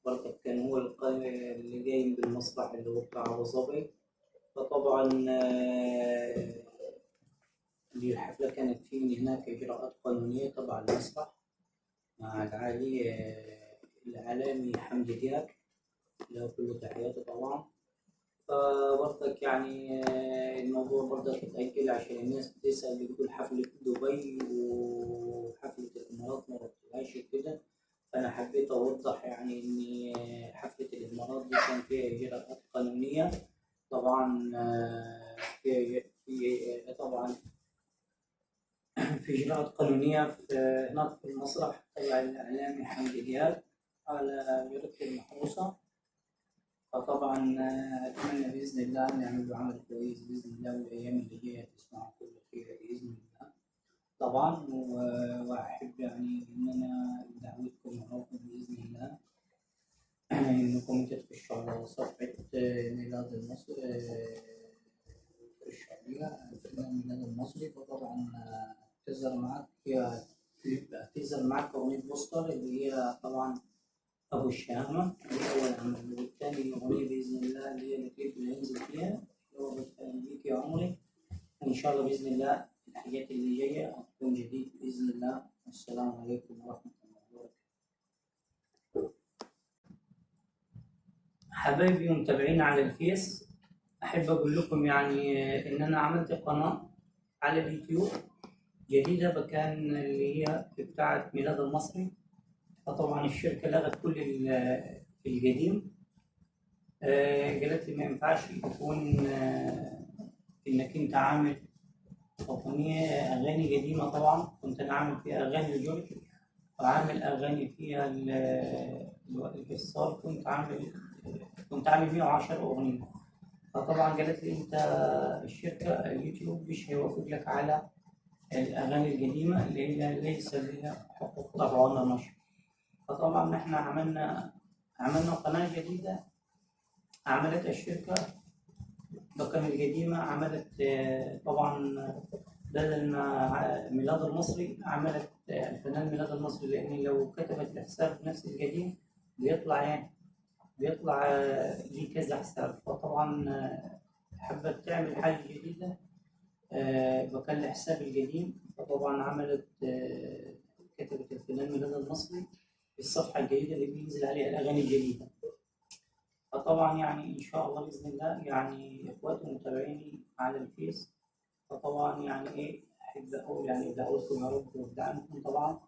A: برضك كان هو اللي جاي بالمسرح اللي هو بتاع أبو ظبي. فطبعا دي الحفلة كانت في من هناك إجراءات قانونية تبع المسرح مع العالي الإعلامي حمدي دياب، له كل تحياته طبعا. فبرضك يعني الموضوع برضك اتأجل عشان الناس بتسأل بتقول حفلة دبي وحفلة الإمارات ما رحتلهاش وكده، فأنا حبيت أوضح يعني إن حفلة الإمارات دي كان فيها إجراءات قانونية طبعا، في طبعا في إجراءات قانونية في هناك في المسرح تبع الإعلامي حمدي دياب على جريدة المحروسة. فطبعا أتمنى بإذن الله نعمل عمل كويس بإذن الله، والأيام اللي جاية تسمعوا كل خير بإذن الله طبعا. وأحب يعني إن أنا دعوتكم يا رب بإذن الله إنكم أنتوا تخشوا على صفحة ميلاد المصري، تخشوا عليها الفنان ميلاد المصري. فطبعا تظهر معاك تظهر معاك أغنية بوستر اللي هي طبعا أبو الشهامة، الأول عمل، والثاني أغنية بإذن الله اللي هي الكليب اللي هينزل فيها اللي هو بتفهم بيك يا عمري. وإن شاء الله بإذن الله الحاجات اللي جاية هتكون جديد بإذن الله. والسلام عليكم ورحمة الله وبركاته. حبايبي ومتابعيني على الفيس، أحب أقول لكم يعني إن أنا عملت قناة على اليوتيوب جديدة بكان اللي هي بتاعة ميلاد المصري، فطبعا الشركة لغت كل القديم، قالت لي ما ينفعش يكون إنك أنت عامل أغنية أغاني قديمة. طبعا كنت أنا عامل فيها أغاني لجورج، وعامل أغاني فيها الجسار، كنت عامل 110 أغنية. فطبعا قالت لي أنت الشركة اليوتيوب مش هيوافق لك على الأغاني القديمة اللي هي ليس لها حقوق طبع ولا نشر. فطبعا احنا عملنا قناة جديدة عملتها الشركة بقناة القديمة، عملت طبعا بدل ما ميلاد المصري عملت الفنان ميلاد المصري، لأن لو كتبت الحساب نفس القديم بيطلع إيه؟ بيطلع ليه كذا حساب. فطبعا حبت تعمل حاجة جديدة مكان الحساب القديم، فطبعا عملت كتبت الفنان ميلاد المصري في الصفحة الجديدة اللي بينزل عليها الأغاني الجديدة. فطبعا يعني إن شاء الله بإذن الله يعني إخواتي ومتابعيني على الفيس، فطبعا يعني إيه أحب أقول يعني دعوتكم يا رب ودعمكم طبعا،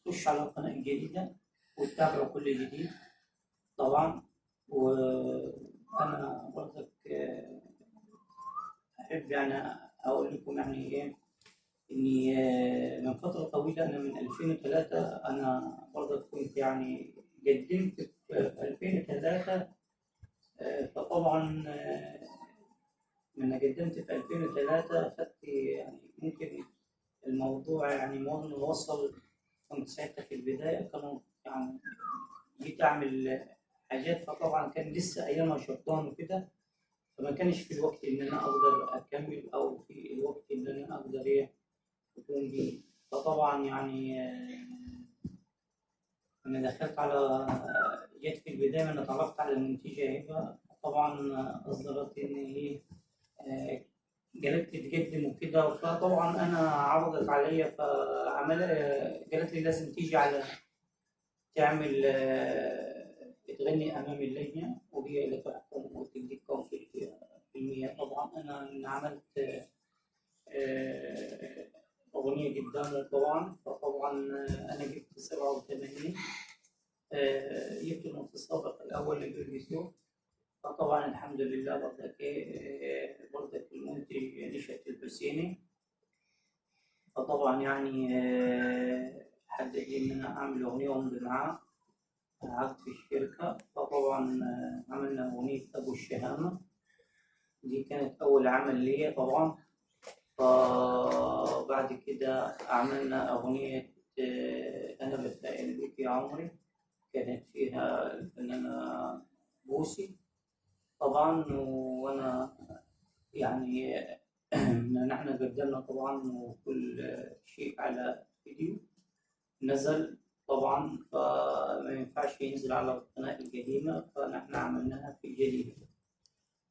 A: فتخش على القناة الجديدة وتتابعوا كل جديد طبعا. وأنا برضك أحب يعني أقول لكم يعني إيه إني من فترة طويلة، أنا من 2003 أنا برضك كنت يعني قدمت في 2003. فطبعا لما قدمت في 2003 أخدت يعني ممكن الموضوع يعني وصل، كنت ساعتها في البداية كانوا يعني جيت أعمل حاجات، فطبعا كان لسه أيامها شطان وكده، فما كانش في الوقت إن أنا أقدر أكمل أو في الوقت إن أنا أقدر إيه أكون بيه. فطبعا يعني لما دخلت على جيت في البداية لما اتعرفت على المنتجة هبة، طبعا أصدرت إن هي قالت لي تقدم وكده، فطبعا أنا عرضت عليا فعمل قالت لي لازم تيجي على تعمل تغني أمام اللجنة وهي اللي تحكم وتديك كم في المية. طبعا أنا عملت أغنية قدامه طبعا، فطبعا أنا جبت 87، جبت المتسابق الأول لجورجيسو. فطبعا الحمد لله برضك برضك المنتج نشأت الحسيني، فطبعا يعني حدد لي إن أنا أعمل أغنية وأمضي معاه عقد في الشركة. فطبعا عملنا أغنية أبو الشهامة، دي كانت أول عمل ليا طبعا. فبعد كده عملنا أغنية أنا بتفائل بك يا عمري، كانت فيها الفنانة بوسي طبعا. وأنا يعني نحن قدمنا طبعا وكل شيء على فيديو نزل طبعا، فما ينفعش ينزل على القناة القديمة، فنحن عملناها في الجديدة.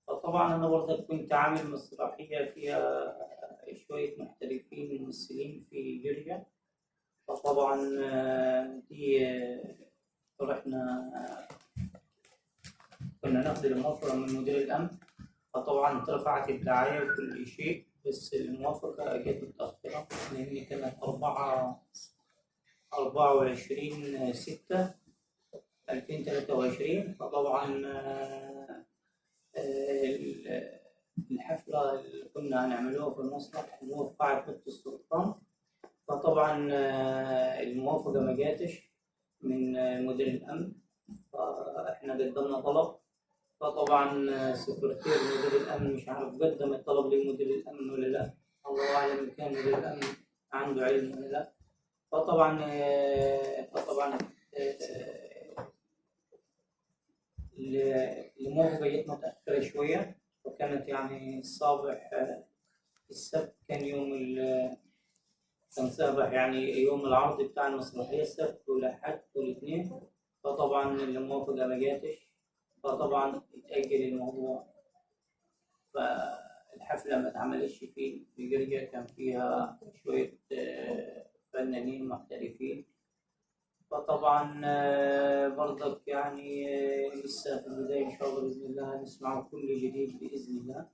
A: فطبعا أنا برضك كنت عامل مسرحية فيها شوية محترفين ممثلين في جورجيا، فطبعا دي رحنا كنا ناخد الموافقة من مدير الأمن، فطبعا اترفعت الدعاية وكل شيء، بس الموافقة جت متأخرة لأن كانت 24/6/2023. فطبعا الحفلة اللي كنا هنعملوها في المسرح اللي هو في قاعة بيت السلطان، فطبعا الموافقة ما جاتش من مدير الأمن، فإحنا قدمنا طلب، فطبعا سكرتير مدير الأمن مش عارف قدم الطلب لمدير الأمن ولا لا، الله أعلم إن كان مدير الأمن عنده علم ولا لا. فطبعا الموافقة جت متأخرة شوية، وكانت يعني الصباح السبت كان يوم كان صباح يعني يوم العرض بتاع المسرحية السبت والأحد والاثنين، فطبعا الموافقة ما جاتش، فطبعا اتأجل الموضوع، فالحفلة ما اتعملتش في جورجيا، كان فيها شوية فنانين محترفين. فطبعا برضك يعني لسه في البداية إن شاء الله بإذن الله نسمع كل جديد بإذن الله.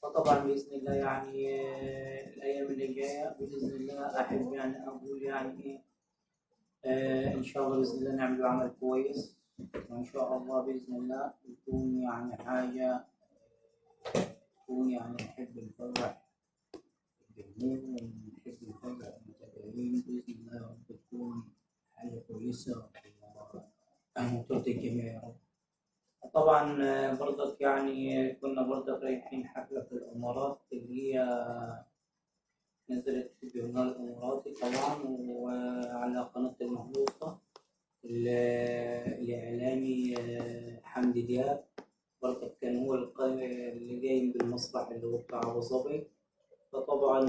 A: فطبعا بإذن الله يعني الأيام اللي جاية بإذن الله أحب يعني أقول يعني إيه إن شاء الله بإذن الله نعمل عمل كويس، وإن شاء الله بإذن الله يكون يعني حاجة تكون يعني نحب نفرح الجمهور ونحب نفرح المتابعين بإذن الله يا رب، تكون حاجة كويسة وترضي الجميع يا رب. طبعا برضك يعني كنا برضك رايحين حفلة في الإمارات اللي هي نزلت في الجورنال الإماراتي طبعا، وعلى قناة المهروسة الإعلامي حمدي دياب برضك كان هو القائم اللي جاي بالمسرح اللي هو بتاع أبو ظبي. فطبعا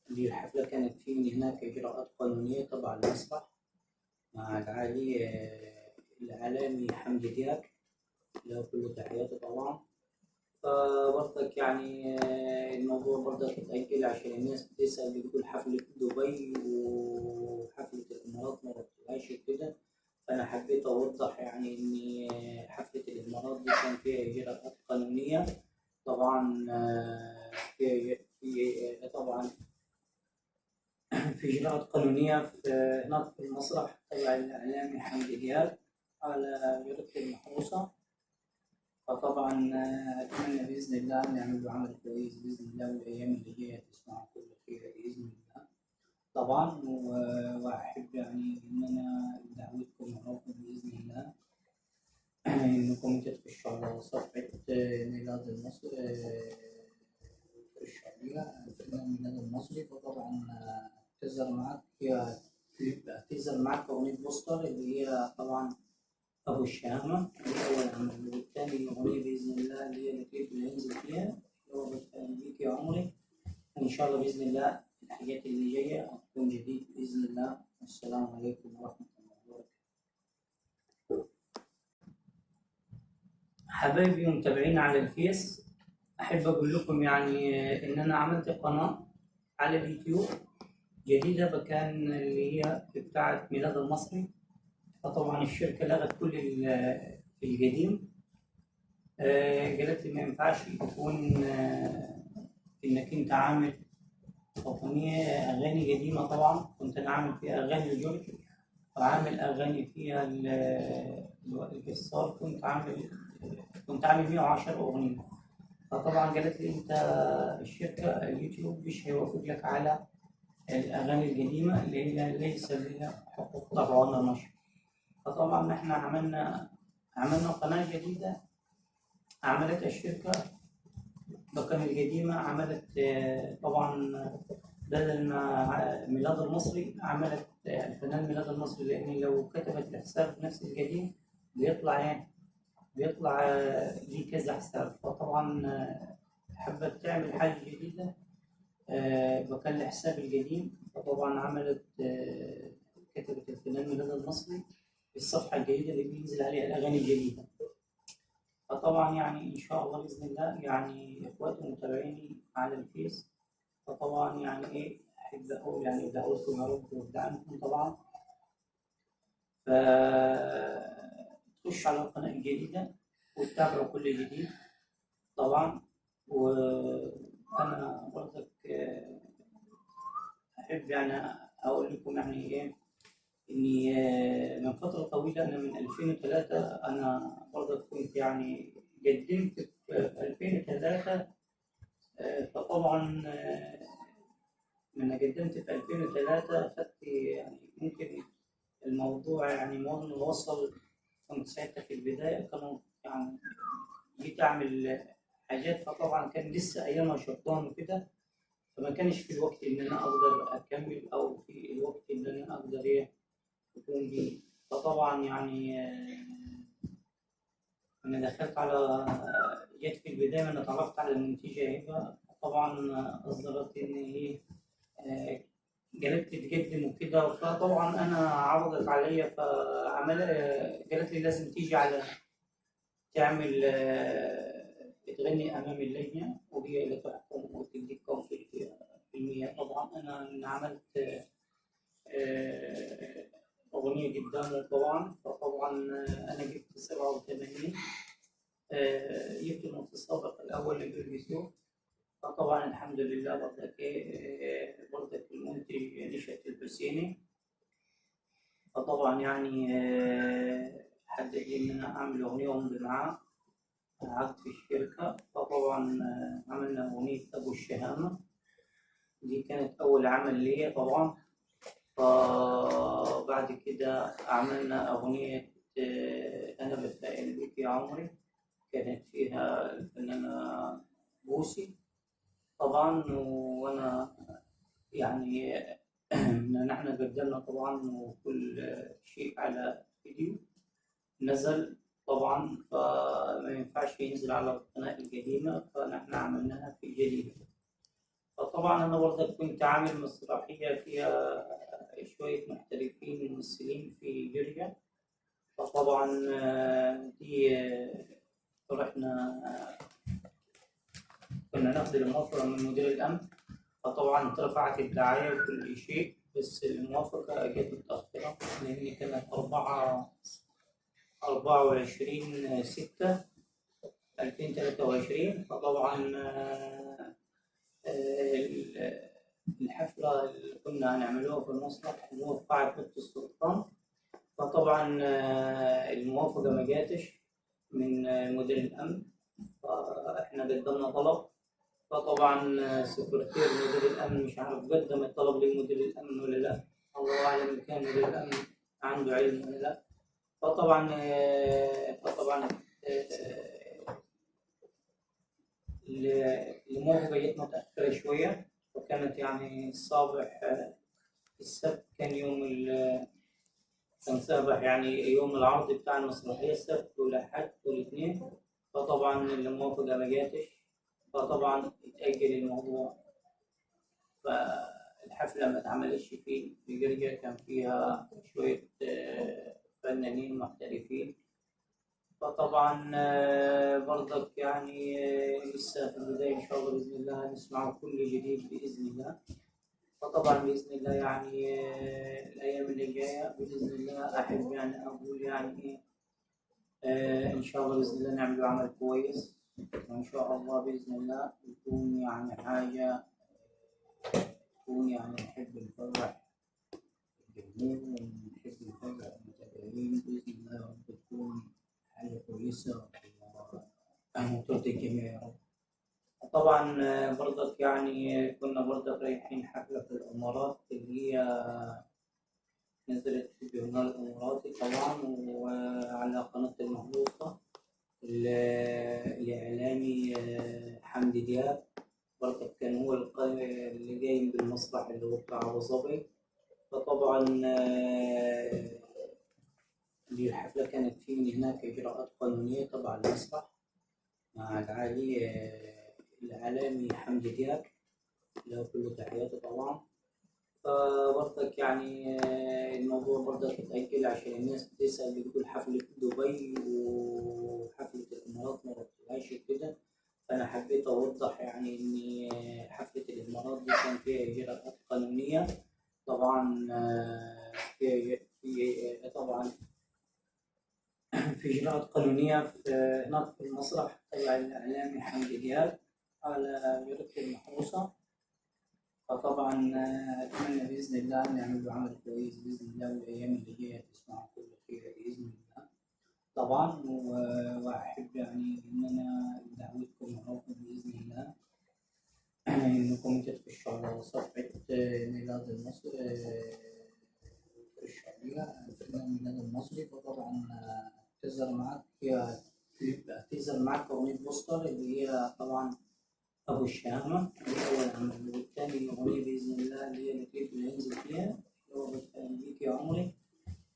A: دي الحفلة كانت في من هناك إجراءات قانونية تبع المسرح مع العالي الإعلامي حمدي دياب، له كل تحياتي طبعا. فبرضك يعني الموضوع برضك اتأجل عشان الناس بتسأل، بتقول حفلة دبي وحفلة الإمارات ما رحتلهاش وكده. فأنا حبيت أوضح يعني إن حفلة الإمارات دي كان فيها إجراءات قانونية طبعا، في طبعا في إجراءات قانونية في هناك في المسرح تبع الإعلامي حمدي دياب على جريدة المحروسة. فطبعا أتمنى بإذن الله نعمل عمل كويس بإذن الله، والأيام اللي جاية تسمعوا كل خير بإذن الله طبعا. وأحب يعني إن أنا دعوتكم يا رب بإذن الله إنكم أنتوا تخشوا على صفحة ميلاد المصري، تخشوا عليها الفنان ميلاد المصري. فطبعا تظهر معاك كليب، تظهر معاك أغنية بوستر اللي هي طبعا أبو الشهامة، دي أول عمل. والتاني أغنية بإذن الله اللي هي الكليب اللي هينزل فيها اللي هو بتفائل بيك يا عمري. وإن شاء الله بإذن الله الحاجات اللي جاية هتكون جديد بإذن الله. والسلام عليكم ورحمة الله وبركاته. حبايبي ومتابعيني على الفيس، أحب أقول لكم يعني إن أنا عملت قناة على اليوتيوب جديدة بكان اللي هي بتاعة ميلاد المصري. فطبعا الشركة لغت كل القديم، قالت لي ما ينفعش يكون إنك أنت عامل أغنية أغاني قديمة. طبعا كنت أنا عامل فيها أغاني لجورج، وعامل أغاني فيها لوائل جسار، كنت عامل 110 أغنية. فطبعا قالت لي أنت الشركة اليوتيوب مش هيوافق لك على الأغاني القديمة اللي هي ليس لها حقوق طبع ولا نشر. فطبعا احنا عملنا قناة جديدة عملتها الشركة بكان القديمة، عملت طبعا بدل ما ميلاد المصري عملت الفنان ميلاد المصري، لأن لو كتبت الحساب نفس القديم بيطلع ايه، بيطلع ليه كذا حساب. فطبعا حبت تعمل حاجة جديدة بكان الحساب القديم. فطبعا عملت كتبت الفنان ميلاد المصري في الصفحة الجديدة اللي بينزل عليها الأغاني الجديدة. فطبعا يعني إن شاء الله بإذن الله يعني إخواتي ومتابعيني على الفيس، فطبعا يعني إيه أحب أقول يعني دعوتكم يا رب ودعمكم طبعا. فتخش على القناة الجديدة وتتابعوا كل جديد طبعا. وأنا برضك أحب يعني أقول لكم يعني إيه إني من فترة طويلة، أنا من 2003 أنا برضك كنت يعني قدمت في 2003. فطبعا لما قدمت في 2003 أخدت يعني ممكن الموضوع يعني ما وصل، كنت ساعتها في البداية كانوا يعني جيت أعمل حاجات، فطبعا كان لسه أيامها شطان وكده، فما كانش في الوقت إن أنا أقدر أكمل أو في الوقت إن أنا أقدر إيه يكون بيه. فطبعا يعني أنا دخلت على جيت في البداية أنا اتعرفت على المنتجة هبة، طبعا أصدرت إن هي قالت لي تقدم وكده. فطبعا أنا عرضت عليا فعمل، قالت لي لازم تيجي على تعمل تغني أمام اللجنة وهي اللي تحكم وتديك كم في المية. طبعا أنا عملت أغنية قدامه طبعا. فطبعا أنا جبت 87، جبت المتسابق الأول لجورج. فطبعا الحمد لله برضك برضك المنتج نشأت الحسيني. فطبعا يعني حد لي إن أنا أعمل أغنية وأمضي معاه عقد في الشركة. فطبعا عملنا أغنية أبو الشهامة، دي كانت أول عمل ليا طبعا. فبعد كده عملنا أغنية أنا بتفائل بيك يا عمري، كانت فيها الفنانة بوسي طبعا. وأنا يعني نحن قدمنا طبعا وكل شيء على فيديو نزل. طبعا، فما ينفعش ينزل على القناة القديمة، فنحن عملناها في الجديدة. فطبعا أنا برضك كنت عامل مسرحية فيها شوية محترفين ممثلين في جورجيا. فطبعا دي رحنا كنا ناخد الموافقة من مدير الأمن، فطبعا اترفعت الدعاية وكل شيء، بس الموافقة جت متأخرة لأن كانت 24/6/2023. فطبعا الحفلة اللي كنا هنعملوها في المسرح اللي هو في قاعة بيت السلطان، فطبعا الموافقة ما جاتش من مدير الأمن، فإحنا قدمنا طلب. فطبعا سكرتير مدير الأمن مش عارف قدم الطلب لمدير الأمن ولا لا، الله أعلم إن كان مدير الأمن عنده علم ولا لا. فطبعا الموافقة جت متأخرة شوية، وكانت يعني الصباح السبت كان يوم كان صباح يعني يوم العرض بتاع المسرحية السبت والأحد والاثنين. فطبعا الموافقة ما جاتش، فطبعا اتأجل الموضوع، فالحفلة ما اتعملتش في جورجيا، كان فيها شوية فنانين محترفين. فطبعا برضك يعني لسه في البداية، إن شاء الله بإذن الله نسمع كل جديد بإذن الله. فطبعا بإذن الله يعني الأيام اللي جاية بإذن الله أحب يعني أقول يعني إيه، إن شاء الله بإذن الله نعمل عمل كويس، وإن شاء الله بإذن الله يكون يعني حاجة تكون يعني نحب نفرح الجمهور ونحب نفرح المتابعين بإذن الله يا رب، تكون حاجة كويسة وترضي الجميع يا رب. طبعا برضك يعني كنا برضك رايحين حفلة في الإمارات اللي هي نزلت في الجورنال الإماراتي طبعا، وعلى قناة المحروسة الإعلامي حمدي دياب، برضك كان هو اللي جاي بالمسرح اللي هو بتاع أبو ظبي. فطبعا دي الحفلة كانت في من هناك إجراءات قانونية تبع المسرح مع العالي الإعلامي حمدي دياب، له كل تحياته طبعا. فبرضك يعني الموضوع برضك اتأجل عشان الناس بتسأل بتقول حفلة دبي وحفلة الإمارات ما رحتلهاش وكده، فأنا حبيت أوضح يعني إن حفلة الإمارات دي كان فيها إجراءات قانونية طبعا، في طبعا في إجراءات قانونية هناك في المسرح تبع الإعلامي حمدي دياب على جريدة المحروسة. فطبعا أتمنى بإذن الله نعمل عمل كويس بإذن الله، والأيام اللي جاية تسمعوا كل خير بإذن الله طبعا. وأحب يعني إن أنا دعوتكم يا رب بإذن الله إنكم أنتوا تخشوا على صفحة ميلاد المصري، تخشوا عليها الفنان ميلاد المصري. فطبعا تظهر معاك كليب، تظهر معاك أغنية بوستر اللي هي طبعا أبو الشهامة، الأول عمل، والثاني أغنية بإذن الله اللي هي الكليب اللي هينزل فيها اللي هو بتفهم بيك يا عمري.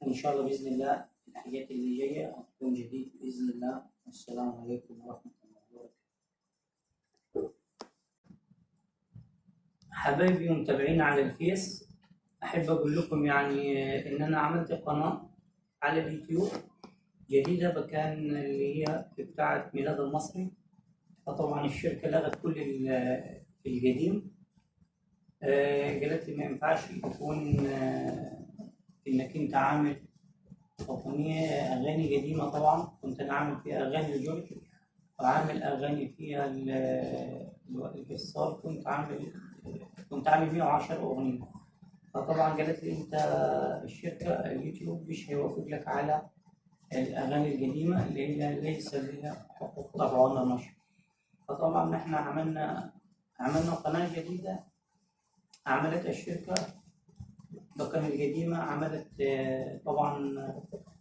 A: وإن شاء الله بإذن الله الحاجات اللي جاية هتكون جديد بإذن الله. والسلام عليكم ورحمة الله وبركاته. حبايبي ومتابعينا على الفيس، أحب أقول لكم يعني إن أنا عملت قناة على اليوتيوب جديدة بكان اللي هي بتاعة ميلاد المصري. فطبعا الشركة لغت كل القديم، قالت لي ما ينفعش يكون إنك أنت عامل أغنية أغاني قديمة. طبعا كنت أنا عامل فيها أغاني الجورج، وعامل أغاني فيها الجسار، كنت عامل 110 أغنية. فطبعا قالت لي أنت الشركة اليوتيوب مش هيوافق لك على الأغاني القديمة اللي هي ليس لها حقوق طبع ولا نشر. فطبعا احنا عملنا قناة جديدة عملتها الشركة بقناة القديمة، عملت طبعا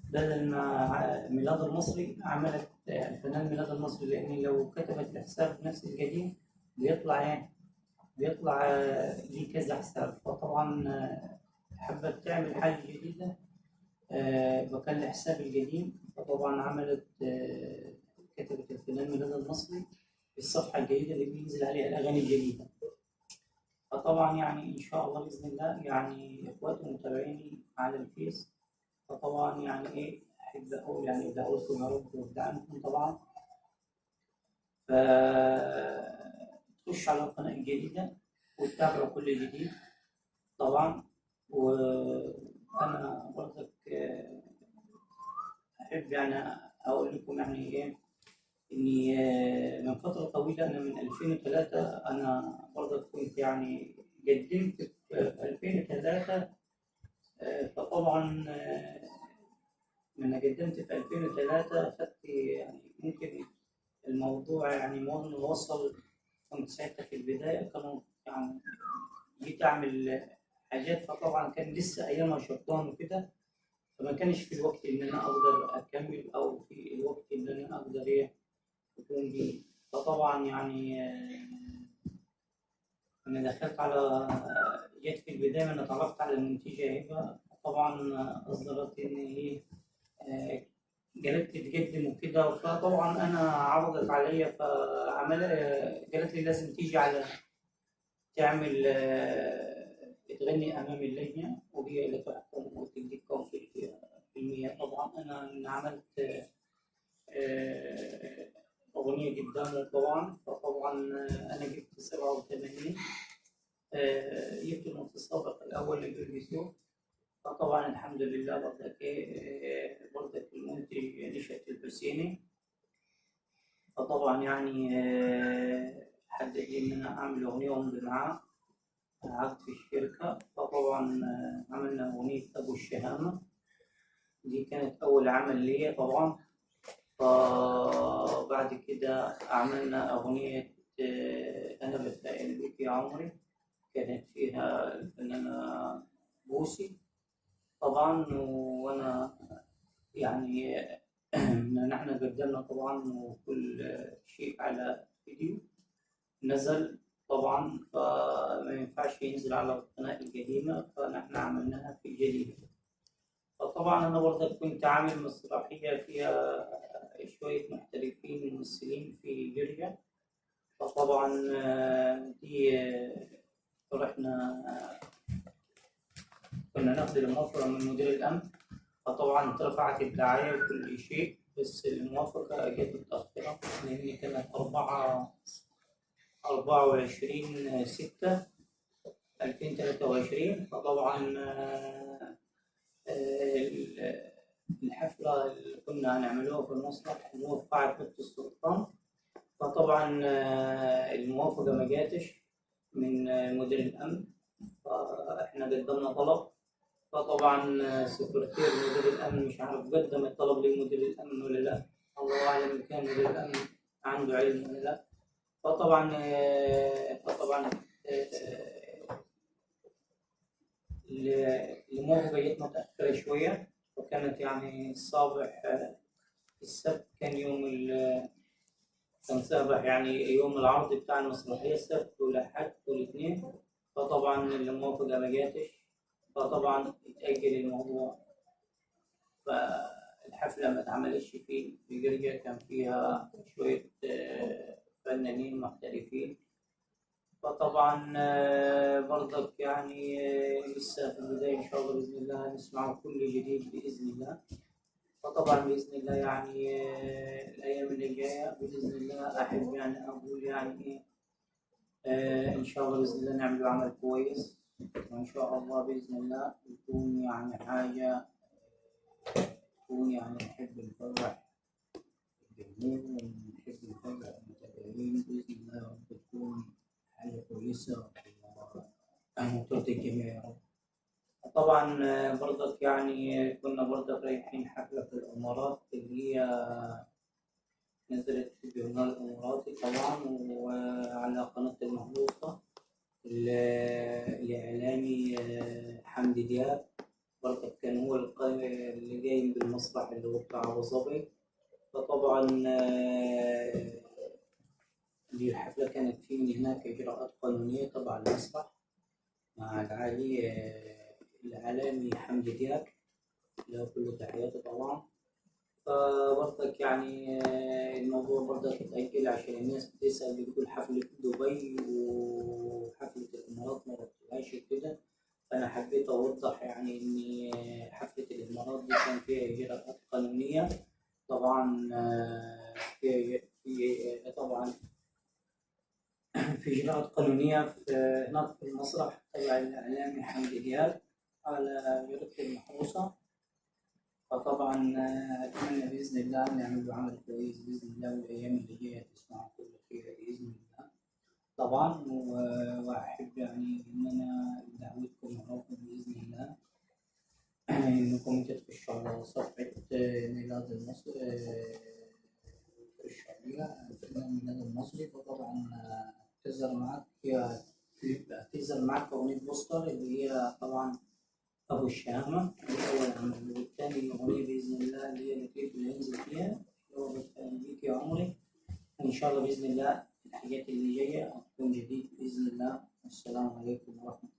A: بدل ما ميلاد المصري عملت الفنان ميلاد المصري، لأن لو كتبت الحساب نفس القديم بيطلع ايه، بيطلع ليه كذا حساب. فطبعا حبت تعمل حاجة جديدة، وكان الحساب القديم. فطبعا عملت كتبت الفنان ميلاد المصري في الصفحة الجديدة اللي بينزل عليها الأغاني الجديدة. فطبعا يعني إن شاء الله بإذن الله يعني إخواتي ومتابعيني على الفيس، فطبعا يعني إيه أحب أقول يعني دعوتكم يا رب ودعمكم طبعا، فتخش على القناة الجديدة وتتابعوا كل جديد طبعا. وأنا برضك أحب يعني أقول لكم يعني إيه إني من فترة طويلة، أنا من 2003 أنا برضك كنت يعني قدمت في 2003. فطبعا لما قدمت في 2003 أخدت يعني ممكن الموضوع يعني وصل، كنت ساعتها في البداية كانوا يعني جيت أعمل حاجات، فطبعا كان لسه أيامها شطان وكده، فما كانش في الوقت إن أنا أقدر أكمل أو في الوقت إن أنا أقدر إيه أكون بيه. فطبعا يعني أنا دخلت على جيت في البداية أنا اتعرفت على المنتجة هبة، طبعا أصدرت إن هي قالت لي تقدم وكده، فطبعا أنا عرضت عليا فعمل قالت لي لازم تيجي على تعمل تغني أمام اللجنة وهي اللي تحكم وتديك كم في المية. طبعا أنا عملت أغنية قدامه طبعا، فطبعا أنا جبت 87، جبت المتسابق الأول لجورجيسو. فطبعا الحمد لله برضك برضك المنتج نشأت الحسيني، فطبعا يعني حدد لي إن أنا أعمل أغنية وأمضي معاه عقد في الشركة. فطبعا عملنا أغنية أبو الشهامة، دي كانت أول عمل ليا طبعا. فبعد كده عملنا أغنية أنا بتفائل بك يا عمري، كانت فيها الفنانة بوسي طبعا. وأنا يعني نحن قدمنا طبعا وكل شيء على فيديو نزل طبعا، فما ينفعش ينزل على القناة القديمة، فنحن عملناها في الجديدة. فطبعا أنا برضك كنت عامل مسرحية فيها شوية محترفين ممثلين في جورجيا، فطبعا دي رحنا كنا ناخد الموافقة من مدير الأمن، فطبعا اترفعت الدعاية وكل شيء، بس الموافقة جت متأخرة لأن كانت 24/6/2023. فطبعا الحفلة اللي كنا هنعملوها في المسرح اللي هو في قاعة بيت السلطان، فطبعا الموافقة ما جاتش من مدير الأمن، فإحنا قدمنا طلب، فطبعا سكرتير مدير الأمن مش عارف قدم الطلب لمدير الأمن ولا لا، الله أعلم إن كان مدير الأمن عنده علم ولا لا. فطبعا الموافقة جت متأخرة شوية، وكانت يعني الصباح السبت كان يوم كان صباح يعني يوم العرض بتاع المسرحية السبت والأحد والاثنين، فطبعا الموافقة ما جاتش، فطبعا اتأجل الموضوع، فالحفلة ما اتعملتش في جورجيا، كان فيها شوية فنانين محترفين. فطبعا برضك يعني لسه في البداية إن شاء الله بإذن الله نسمع كل جديد بإذن الله. فطبعا بإذن الله يعني الأيام اللي جاية بإذن الله أحب يعني أقول يعني إيه إن شاء الله بإذن الله نعمل عمل كويس، وإن شاء الله بإذن الله يكون يعني حاجة تكون يعني نحب نفرح الجمهور ونحب نفرح المتابعين بإذن الله يا رب، تكون حاجة كويسة وترضي الجميع يا رب. طبعا برضك يعني كنا برضك رايحين حفلة في الإمارات اللي هي نزلت في الجورنال الإماراتي طبعا، وعلى قناة المهروسة الإعلامي حمدي دياب برضك كان هو اللي جاي بالمسرح اللي هو بتاع أبو ظبي. فطبعا دي الحفلة كانت في من هناك إجراءات قانونية تبع المسرح مع العالي الإعلامي حمدي دياب. له كل تحياتي طبعا. فبرضك يعني الموضوع برضك اتأجل عشان الناس بتسأل، بتقول حفلة دبي وحفلة الإمارات ما رحتلهاش وكده. فأنا حبيت أوضح يعني إن حفلة الإمارات دي كان فيها إجراءات قانونية طبعا، في طبعا في إجراءات قانونية في هناك في المسرح تبع الإعلامي حمدي دياب على جريدة المحروسة. فطبعا أتمنى بإذن الله نعمل عمل كويس بإذن الله، والأيام اللي جاية تسمعوا كل خير بإذن الله طبعا. وأحب يعني إن أنا دعوتكم معاكم بإذن الله إنكم أنتوا تخشوا على صفحة ميلاد المصري، تخشوا عليها الفنان ميلاد المصري. فطبعا تظهر معاك كليب، تظهر معاك أغنية بوستر اللي هي طبعا أبو الشهامة الأول عمل، والتاني أغنية بإذن الله اللي هي الكليب اللي هينزل فيها اللي هو بتفهم بيك يا عمري. وإن شاء الله بإذن الله الحاجات اللي جاية هتكون جديد بإذن الله. والسلام عليكم ورحمة الله.